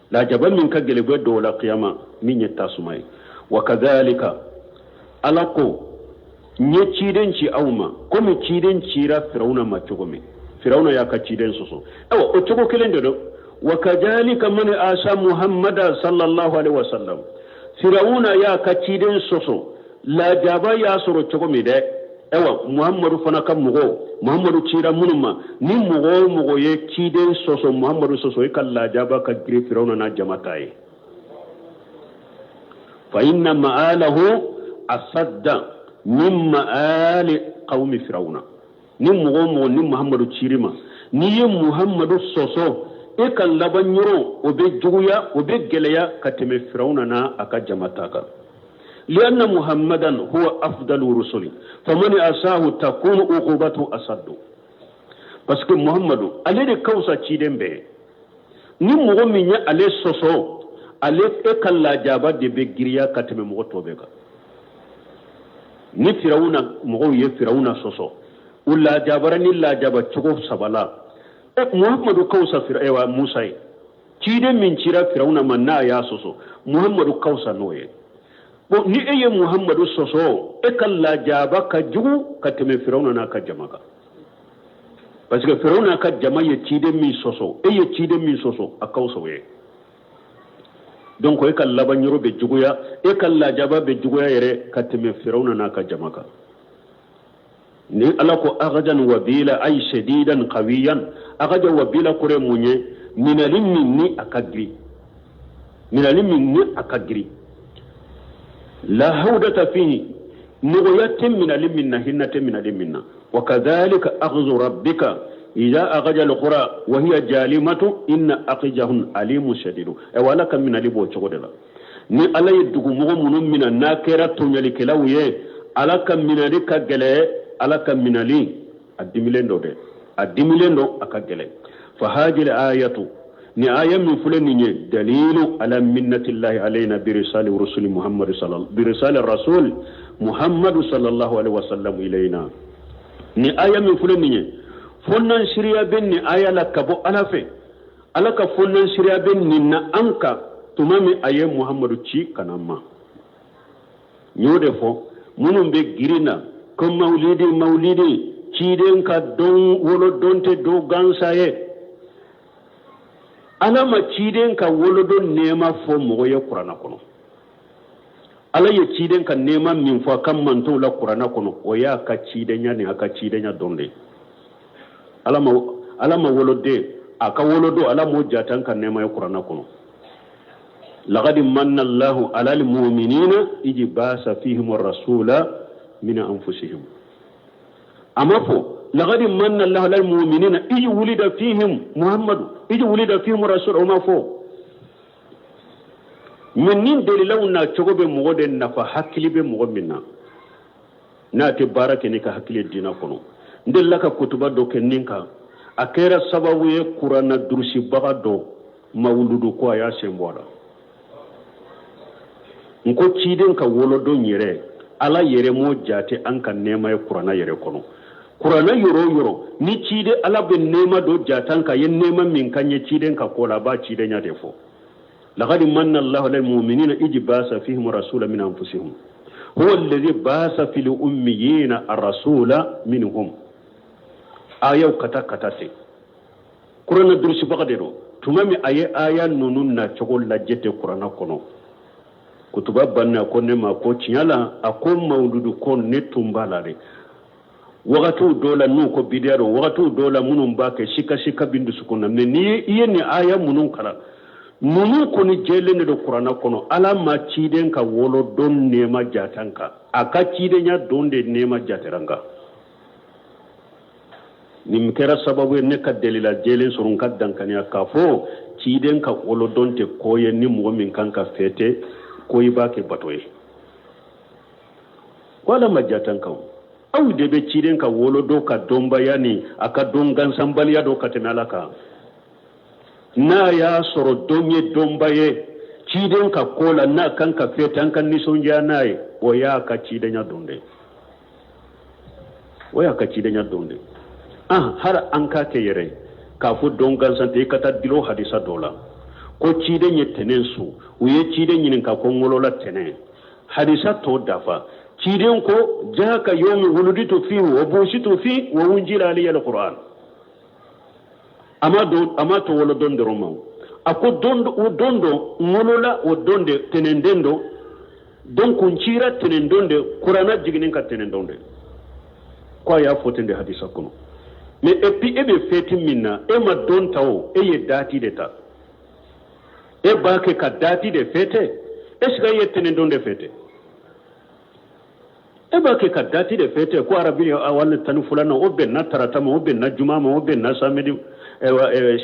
lajaba min ka gɛlɛn bɛ dɔw la qiyama, min ye tasuma ye. Wa kadhalika, Ala ko n ye ciden ci aw ma komi ciden cira Firawuna ma cogo min, Firawuna y'a ka ciden sɔsɔ. Ayiwa, o cogo kelen de don. Wa kadhalika man asa Muhammada sallallahu alaihi wasallam. Firawuna y'a ka ciden sɔsɔ, lajaba y'a sɔrɔ cogo min dɛ, ayiwa, Muhammadu fana ka mɔgɔw, Muhammadu cira minnu ma, ni mɔgɔ o mɔgɔ ye ciden sɔsɔ, Muhammadu sɔsɔ, i ka lajaba ka girin Firawuna n'a jama ta ye. Fa inna ma'alahu asadda min ma'ali qawmi firawuna. Ni mɔgɔ o mɔgɔ ni Muhammadu cir'i ma, n'i ye Muhammadu sɔsɔ, e ka laban yɔrɔ, o bɛ juguya, o bɛ gɛlɛya ka tɛmɛ Firawuna n'a a ka jama ta kan. Lianna Muhammadan huwa afdalu rusuli, faman asahu takunu uqubatu asaddu. Parce que Muhammadu, ale de ka fisa ciden bɛɛ. Ni mɔgɔ min ye ale sɔsɔ, ale e ka lajaba de bɛ giriya ka tɛmɛ mɔgɔ tɔ bɛɛ kan. Ni Firawuna mɔgɔw ye Firawuna sɔsɔ, u lajabara ni lajaba cogo saba la. Muhammadu ka fisa Musa ye. Ciden min cira Firawuna ma, n'a y'a sɔsɔ, Muhammadu ka fisa n'o ye. Bon, ni e ye Muhammadu sɔsɔ, e ka lajaba ka jugu ka tɛmɛ Firawuna n'a ka jama kan, parce que Firawuna ka jama ye ciden min sɔsɔ, e ye ciden min sɔsɔ, a ka fisa o ye. Donc e ka laban yɔrɔ bɛ juguya, e ka lajaba bɛ juguya yɛrɛ ka tɛmɛ Firawuna n'a ka jama kan. Ni Ala ko agajan wabila, ay shadidan qawiyan. Agajan wabila kɔrɔ ye mun ye? Minali min ni a ka girin, minali min ni a ka girin, la hawdata fihi, nɔgɔya tɛ minali min na, hinɛ tɛ minali min na. Wa kadhalika akhzu rabbika idha akhaja alqura wa hiya jalimatu inna akhjahun alimun shadidu. Ayiwa, Ala ka minali b'o cogo de la. Ni Ala ye dugumɔgɔ minnu mina, n'a kɛra tɔɲɔlikɛlaw ye, Ala ka minali ka gɛlɛ. Ala ka minali, a dimilen don dɛ, a dimilen don, a ka gɛlɛ. Fa hajil ayatu. Ni aya min filɛ nin ye dalilu ala minnatillahi alayna birisali rusuli muhammadu sallallahu birisali rasul muhammadu sallallahu alaihi wasallam ilayna. Ni aya min filɛ nin ye fonnansiriya bɛ nin aya la ka bɔ Ala fɛ. Ala ka fonnansiriya bɛ nin na an kan tuma min a ye Muhammadu ci ka na an ma. N y'o de fɔ minnu bɛ girin na ko mawulidi mawulidi ciden ka don wolodon tɛ don gansan ye. Ala ma ciden ka wolodon nɛɛma fɔ mɔgɔ ye kuranna kɔnɔ. Ala ye ciden ka nɛɛma min fɔ a ka mantonw la kuranna kɔnɔ, o y'a ka cidenya ni a ka cidenya don de ye. Ala ma ala ma woloden a ka wolodon ala m'o jate an ka nɛɛma ye kuranna kɔnɔ. Laqad manna Allahu alal mu'minina iji basa fihim rasula min anfusihim. A ma fɔ laqad manna Allahu alal mu'minina iji wulida fihim Muhammadu iji wulida fihim rasul o ma fɔ. Mais nin dalilaw na cogo bɛ mɔgɔ de nafa hakili bɛ mɔgɔ min na n'a tɛ baara kɛ n'i ka hakili ye diinɛ kɔnɔ. N delila ka kutuba dɔ kɛ nin kan, a kɛra sababu ye kuranna durusibaga dɔ mawuludu ko a y'a sen bɔ a la. N ko ciden ka wolodon yɛrɛ ala yɛrɛ m'o jate an ka nɛɛma ye kuranna yɛrɛ kɔnɔ. Kuranna yɔrɔ o yɔrɔ ni ciden ala bɛ nɛɛma dɔ jate an kan, a ye nɛɛma min k'an ye ciden ka ko la, a b'a cidenya de fɔ. Laqad manna Allahu alal mu'minina ij ba'asa fihim rasula min anfusihim huwa alladhi ba'asa fil ummiyina ar-rasula minhum. Ayaw kata kata ten. Kuranna durusibaga de don. Tuma min a ye aya ninnu nacogo lajɛ ten kuranna kɔnɔ, kutuba banna ko ne ma ko tiɲɛ la a ko mawuludu ko ne tun b'a la dɛ. Wagatiw dɔw la n'u ko bidiya don, wagatiw dɔw la minnu b'a kɛ sika sika bɛ n dusukun na. Mais ni i ye nin aya minnu kalan, ninnu kɔni jɛlen de don kuranna kɔnɔ. Ala ma ciden ka wolodon nɛɛma jate an kan, a ka cidenya don de nɛɛma jatera an kan. Nin kɛra sababu ye ne ka delila jɛlen sɔrɔ n ka dankaniya k'a fɔ ciden ka wolodon tɛ ko ye ni mɔgɔ min kan ka fɛtɛ ko i b'a kɛ bato ye. Ko ala ma jate an kan. Aw de bɛ ciden ka wolodon ka dɔnbaya ni a ka don gansanbaliya dɔn ka tɛmɛ ala kan. N'a y'a sɔrɔ don ye dɔnba ye ciden ka ko la n'a kan ka fɛtɛ an ka nisɔndiya n'a ye, o y'a ka cidenya don de. O y'a ka cidenya don de. An hali an k'a kɛ yɛrɛ k'a fɔ don gansan tɛ, i ka taa dilo hadisa dɔ la ko ciden ye tɛnɛn su, u ye ciden ɲininka ko n wolola tɛnɛn. Hadisa tɔ dafa ciden ko jaka yomi wuluditu fi wa busitu fi wa unjila alayya alquran. A ma to wolodon dɔrɔn ma, a ko don o don don n wolola o don de tɛnɛnden don, donc n cira tɛnɛndon de, kuranna jiginni ka tɛnɛndon de. Ko a y'a fɔ ten de hadisa kɔnɔ. Mais et puis e bɛ fɛti min na, e ma don ta o, e ye dati de ta. E b'a kɛ ka dati de fɛtɛ. Est ce que e ye tɛnɛndon de fɛtɛ? E b'a kɛ ka dati de fɛtɛ ko arabi awali 12nan o bɛnna tarata ma, o bɛnna juma ma, o bɛnna samedi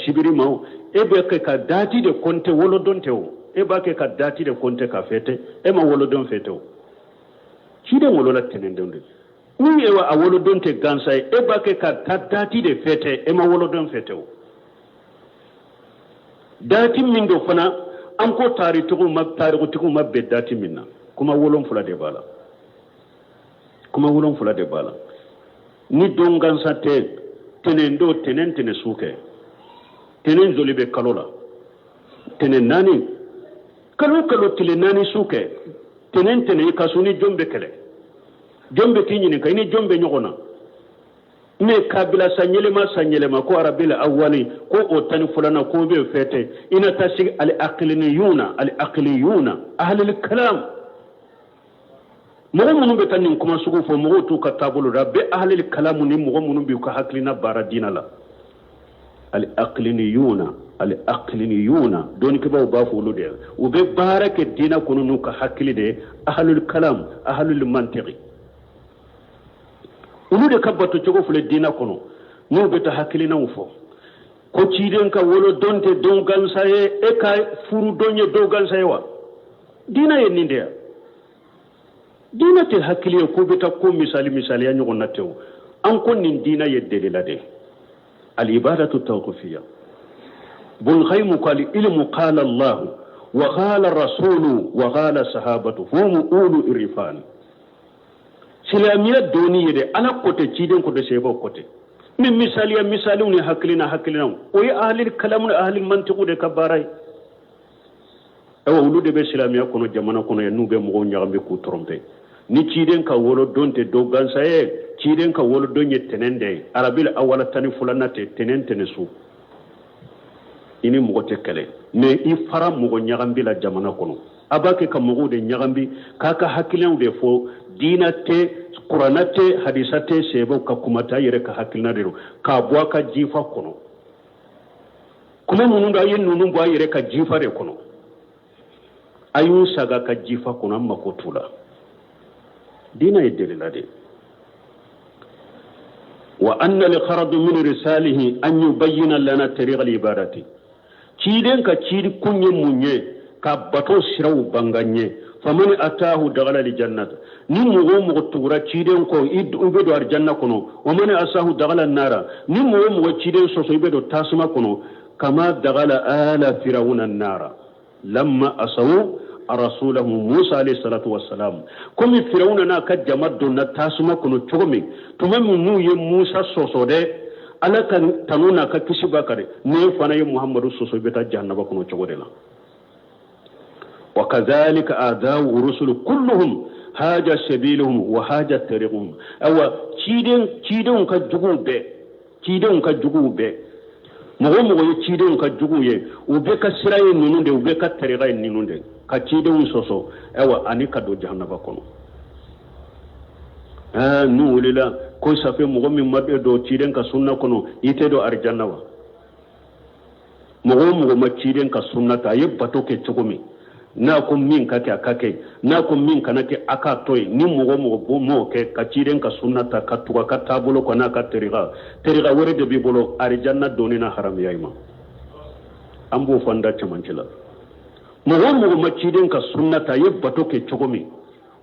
sibiri ma. E b'a kɛ ka dati de kɔnte, wolodon tɛ o. E b'a kɛ ka dati de kɔnte ka fɛtɛ, e ma wolodon fɛtɛ o. Ciden wolola tɛnɛndon de. Ni e a wolodon tɛ gansan ye, e b'a kɛ ka taa dati de fɛtɛ, e ma wolodon fɛtɛ o. Dati min don fana, an ko tarikutigiw ma bɛn dati min na, kuma 7 de b'a la. Kuma 7 de b'a la. Ni don gansan tɛ, tɛnɛn don, tɛnɛn tɛnɛn su kɛ. Tɛnɛn joli bɛ kalo la? Tɛnɛn 4. Kalo kalo tile 4 su kɛ. Tɛnɛn tɛnɛn i ka so ni jɔn bɛ kɛlɛ? Jɔn bɛ t'i ɲininka i ni jɔn bɛ ɲɔgɔn na? Mais kabila san yɛlɛma san yɛlɛma ko arabil awali ko o 12nan ko bɛ fɛtɛ, i na taa sigi al aqliniyuna, al aqliyuna ahlul kalam. Mɔgɔ minnu bɛ taa nin kuma sugu fɔ, mɔgɔw t'u ka taabolo la, bɛɛ ahlul kalam ni mɔgɔ minnu b'u ka hakilina baara diina la. Al aqliniyuna, al aqliniyuna, dɔnnikɛbaaw b'a fɔ olu de ye. U bɛ baara kɛ diina kɔnɔ n'u ka hakili de ye, ahlul kalam, ahlul mantiqi. Olu de ka bato cogo filɛ diina kɔnɔ, n'u bɛ taa hakilinaw fɔ. Ko ciden ka wolodon tɛ don gansan ye, e ka furudon ye don gansan ye wa? Diina ye nin de ye. Diina tɛ hakili ye ko bɛ taa ko misali misaliya ɲɔgɔn na tɛ o. An ko nin diina ye delila de. Al ibadatu tawqifiyya. Bun Qayyim ko al ilmu qala Allah wa qala rasulu wa qala sahabatu hum ulu irfan. Silamɛya dɔnni ye de Ala ko ten, ciden ko ten, sahabaw ko ten. Ni misaliya misaliw ni hakilina hakilinaw, o ye ahli kalamu ni ahli mantiku de ka baara ye. Ayiwa, olu de bɛ silamɛya kɔnɔ jamana kɔnɔ yan, n'u bɛ mɔgɔw ɲagami k'u tromper. Ni ciden ka wolodon tɛ don gansan ye, ciden ka wolodon ye tɛnɛn de ye, arabil awala 12nan tɛ tɛnɛn tɛnɛn su. I ni mɔgɔ tɛ kɛlɛ, mais i fara mɔgɔ ɲagambi la jamana kɔnɔ. A b'a kɛ ka mɔgɔw de ɲagambi k'a ka hakilinaw de fɔ. Diina tɛ, kuranna tɛ, hadisa tɛ, sahabaw ka kuma tɛ, a yɛrɛ ka hakilina de don k'a bɔ a ka jifa kɔnɔ. Kuma minnu don, a ye ninnu bɔ a yɛrɛ ka jifa de kɔnɔ. A y'u saga ka jifa kɔnɔ, an mako t'u la. Diina ye delila de. Wa anna al-gharadu min risalihi an yubayyina lana tariqa al-ibadati. Ciden ka cili kun ye mun ye? Ka bato siraw bangan ye. Faman atahu dakhala al-jannata, ni mɔgɔ o mɔgɔ tugura ciden kɔ, i bɛ don alijanna kɔnɔ. Wa man asahu dakhala nara, ni mɔgɔ o mɔgɔ ciden sɔsɔ, i bɛ don tasuma kɔnɔ. Kama dakhala ala firawuna nara lamma asawu rasulahu Musa alayhi salatu wassalam. Komi Firawuna n'a ka jama donna tasuma kɔnɔ cogo min, tuma min n'u ye Musa sɔsɔ dɛ, Ala ka tanu n'a ka kisi b'a kan dɛ, n'e fana ye Muhamadu sɔsɔ, i bɛ taa jahanaba kɔnɔ cogo de la. Wa kadhalika a'da'u rusulu kulluhum haja sabiluhum wa haja tariquhum. Ayiwa, cidenw ka juguw bɛɛ, cidenw ka juguw bɛɛ, mɔgɔ o mɔgɔ ye cidenw ka juguw ye, u bɛɛ ka sira ye ninnu de, u bɛɛ ka tariqa ye ninnu de, ka cidenw sɔsɔ, ayiwa, ani ka don jahanaba kɔnɔ. N'u wulila ko safe mɔgɔ min ma don ciden ka sunna kɔnɔ, i tɛ don arijanna wa? Mɔgɔ o mɔgɔ ma ciden ka sunna ta, a ye bato kɛ cogo min, n'a ko min ka kɛ, a ka kɛ, n'a ko min kana kɛ, a k'a to yen. Ni mɔgɔ o mɔgɔ m'o kɛ, ka ciden ka sunna ta, ka tugu a ka taabolo kɔ n'a ka tariqa, tariqa wɛrɛ de b'i bolo, arijanna donni na haramiya i ma. An b'o fɔ an da cɛmancɛ la. Mɔgɔ o mɔgɔ ma ciden ka sunna ta, a ye bato kɛ cogo min,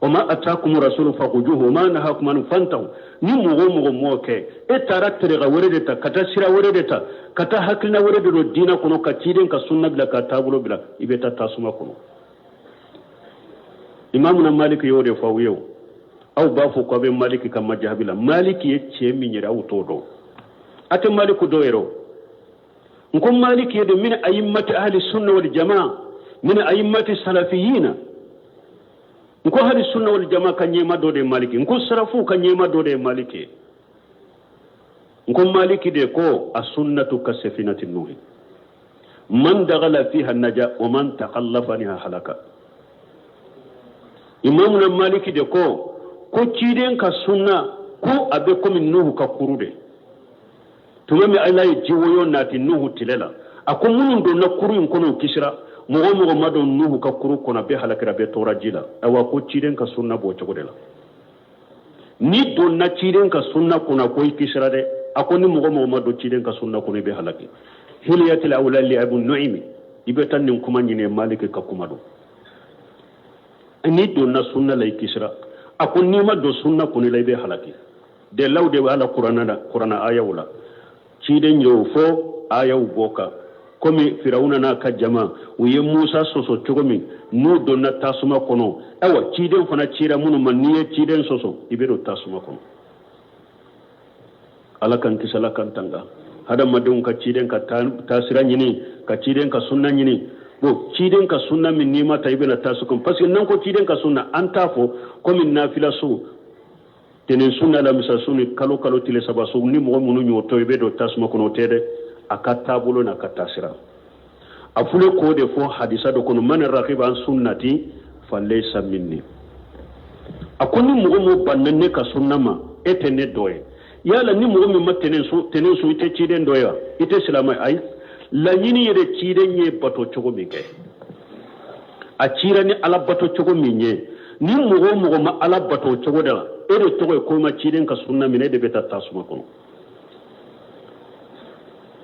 wa ma atakum rasulu fakhuzuhu wa ma nahakum anhu fantahu, ni mɔgɔ o mɔgɔ m'o kɛ, e taara tariqa wɛrɛ de ta, ka taa sira wɛrɛ de ta, ka taa hakilina wɛrɛ de don diinɛ kɔnɔ, ka ciden ka sunna bila, ka taabolo bila, i bɛ taa tasuma kɔnɔ. Imamuna Maliki y'o de fɔ aw ye. O aw b'a fɔ k'aw bɛ Maliki ka majahabi la. Maliki ye cɛ min yɛrɛ, aw t'o dɔn, a tɛ Maliki dɔn yɛrɛ. O n ko Maliki ye de min ayimmati ahli sunna wal jamaa, min ayimmati salafiyina. N ko ahli sunna wal jamaa ka ɲɛma dɔ de ye Maliki. N ko sarafuw ka ɲɛma dɔ de ye Maliki ye. N ko Maliki de ko a sunnatu ka safinati nuhi, man dagala fiha naja wa man takallafa anha halaka. Imamuna Maliki de ko ko ciden ka sunna ko a bɛ komi Nuhu ka kuru de. Tuma min Ala ye jiwoyo nati Nuhu tile la, a ko minnu donna kuru in kɔnɔ, u kisira. Mɔgɔ o mɔgɔ ma don Nuhu ka kuru kɔnɔ, a bɛɛ halakira, a bɛɛ tora ji la. Ayiwa, ko ciden ka sunna b'o cogo de la. N'i donna ciden ka sunna kɔnɔ, a ko i kisira dɛ. A ko ni mɔgɔ o mɔgɔ ma don ciden ka sunna kɔnɔ, i bɛ halaki. Hiliyatil awliya li Abu Nu'aymi, i bɛ taa nin kuma ɲini, Maliki ka kuma don. N'i donna sunna la, i kisira. A ko n'i ma don sunna kɔnɔ la, i bɛ halaki. Dalilaw de b'a la kuranna la, kuranna ayaw la. Ciden y'o fɔ ayaw bɔ kan, komi Firawuna n'a ka jama, u ye Musa sɔsɔ cogo min, n'u donna tasuma kɔnɔ. Ayiwa, ciden fana cira minnu ma, n'i ye ciden sɔsɔ, i bɛ don tasuma kɔnɔ. Ala k'an kisi, Ala k'an tanga. Hadamadenw ka ciden ka taasira ɲini, ka ciden ka sunna ɲini. Bon, ciden ka sunna min n'i ma ta, i bɛna tasuma kɔnɔ. Parce que n'an ko ciden ka sunna, an t'a fɔ komi nafila sun, tɛnɛn sun, alamisa sun ni kalo kalo tile 3 sun. Ni mɔgɔ minnu y'o to, i bɛ don tasuma kɔnɔ, o tɛ dɛ. A ka taabolo n'a ka taasira, a fule k'o de fɔ hadisa dɔ kɔnɔ: man ragiba an sunnati falaysa minni. A ko ni mɔgɔ min banna ne ka sunna ma, e tɛ ne dɔ ye. Yala ni mɔgɔ min ma tɛnɛn sun, tɛnɛn sun, i tɛ ciden dɔ ye wa? I tɛ silamɛ ye? Ayi, laɲini yɛrɛ, ciden ye bato cogo min kɛ, a cira ni Ala bato cogo min ye, ni mɔgɔ o mɔgɔ ma Ala bato o cogo de la, e de tɔgɔ ye ko i ma ciden ka sunna minɛ, e de bɛ taa tasuma kɔnɔ.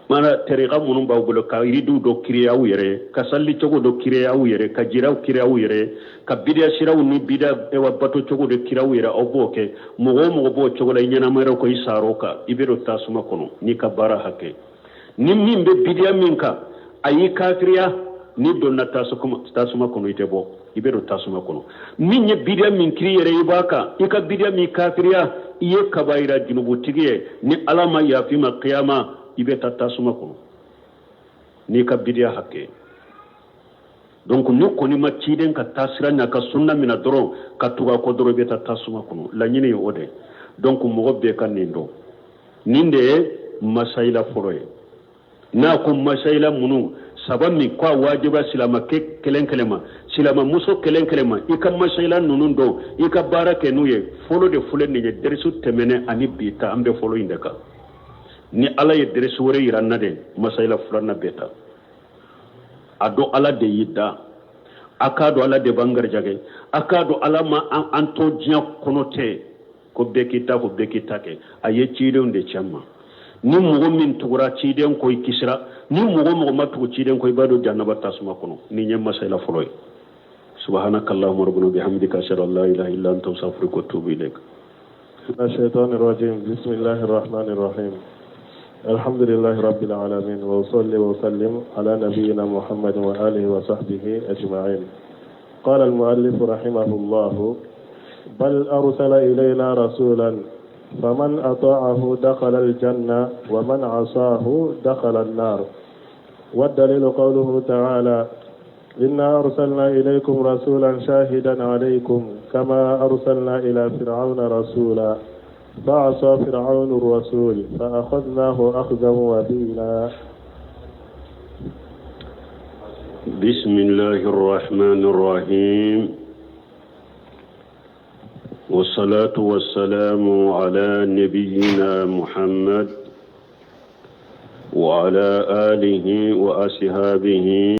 Mana tariqa minnu b'aw bolo, ka yiridiw dɔ créer aw yɛrɛ ye, ka sali cogo dɔ créer aw yɛrɛ, ka jiraw créer aw yɛrɛ ye, ka bidiya siraw ni bidiya ewa bato cogo dɔ créer aw yɛrɛ, aw b'o kɛ. Mɔgɔ o mɔgɔ b'o cogo la, i ɲɛnama yɛrɛ ko i sar'o kan, i bɛ don tasuma kɔnɔ n'i ka baara hakɛ. Ni min bɛ bidiya min kan, A y'i kafiriya, n'i donna tasuma kɔnɔ, i tɛ bɔ, i bɛ don tasuma kɔnɔ. Min ye bidiya min kiri yɛrɛ, i b'a kan i ka bidiya min kafiriya, i ye kabayira junubutigi ye. Ni Ala ma yafa i ma kiyama, i bɛ taa tasuma kɔnɔ n'i ka bidiya hakɛ. Donc ni kɔni ma ciden ka taasira n'a ka sunna mina dɔrɔn ka tugu a kɔ dɔrɔn, i bɛ taa tasuma kɔnɔ. Laɲini ye o de. Donc mɔgɔ bɛɛ ka nin dɔn. Nin de ye masayila fɔlɔ ye. N'a ko masayila minnu saba min ko a wajiba silamakɛ kelen kelen ma, silamamuso kelen kelen ma, i ka masayila ninnu dɔn, i ka baara kɛ n'u ye. Fɔlɔ de filɛ nin ye. Dɛrisu tɛmɛnen ani bi ta, an bɛ fɔlɔ in de kan. Ni Ala ye dɛrisu wɛrɛ yira n na de, masayila filanan bɛ ta. A dɔn Ala de y'i da, a k'a dɔn Ala de b'an garijɛgɛ, a k'a dɔn Ala ma an to diɲɛ kɔnɔ tɛ ko bɛɛ k'i ta fɔ, bɛɛ k'i ta kɛ. A ye cidenw de ci an ma. Ni mɔgɔ min tugura ciden kɔ, i kisira. Ni mɔgɔ mɔgɔ ma tugu ciden kɔ, i b'a don jahanaba tasuma kɔnɔ. Nin ye masayila fɔlɔ ye. Subhanaka allahumma rabbana bihamdika, ashhadu an la ilaha illa anta, astaghfiruka wa atubu ilayk. الشيطان الرجيم. بسم الله الرحمن الرحيم. الحمد لله رب العالمين، وأصلي وأسلم على نبينا محمد وآله وصحبه أجمعين. قال المؤلف رحمه الله: بل أرسل إلينا رسولا، فمن أطاعه دخل الجنة، ومن عصاه دخل النار. والدليل قوله تعالى: إنا أرسلنا إليكم رسولا شاهدا عليكم كما أرسلنا إلى فرعون رسولا، فعصى فرعون الرسول فأخذناه أخذا وبيلا. بسم الله الرحمن الرحيم، والصلاة والسلام على نبينا محمد وعلى آله وأصحابه.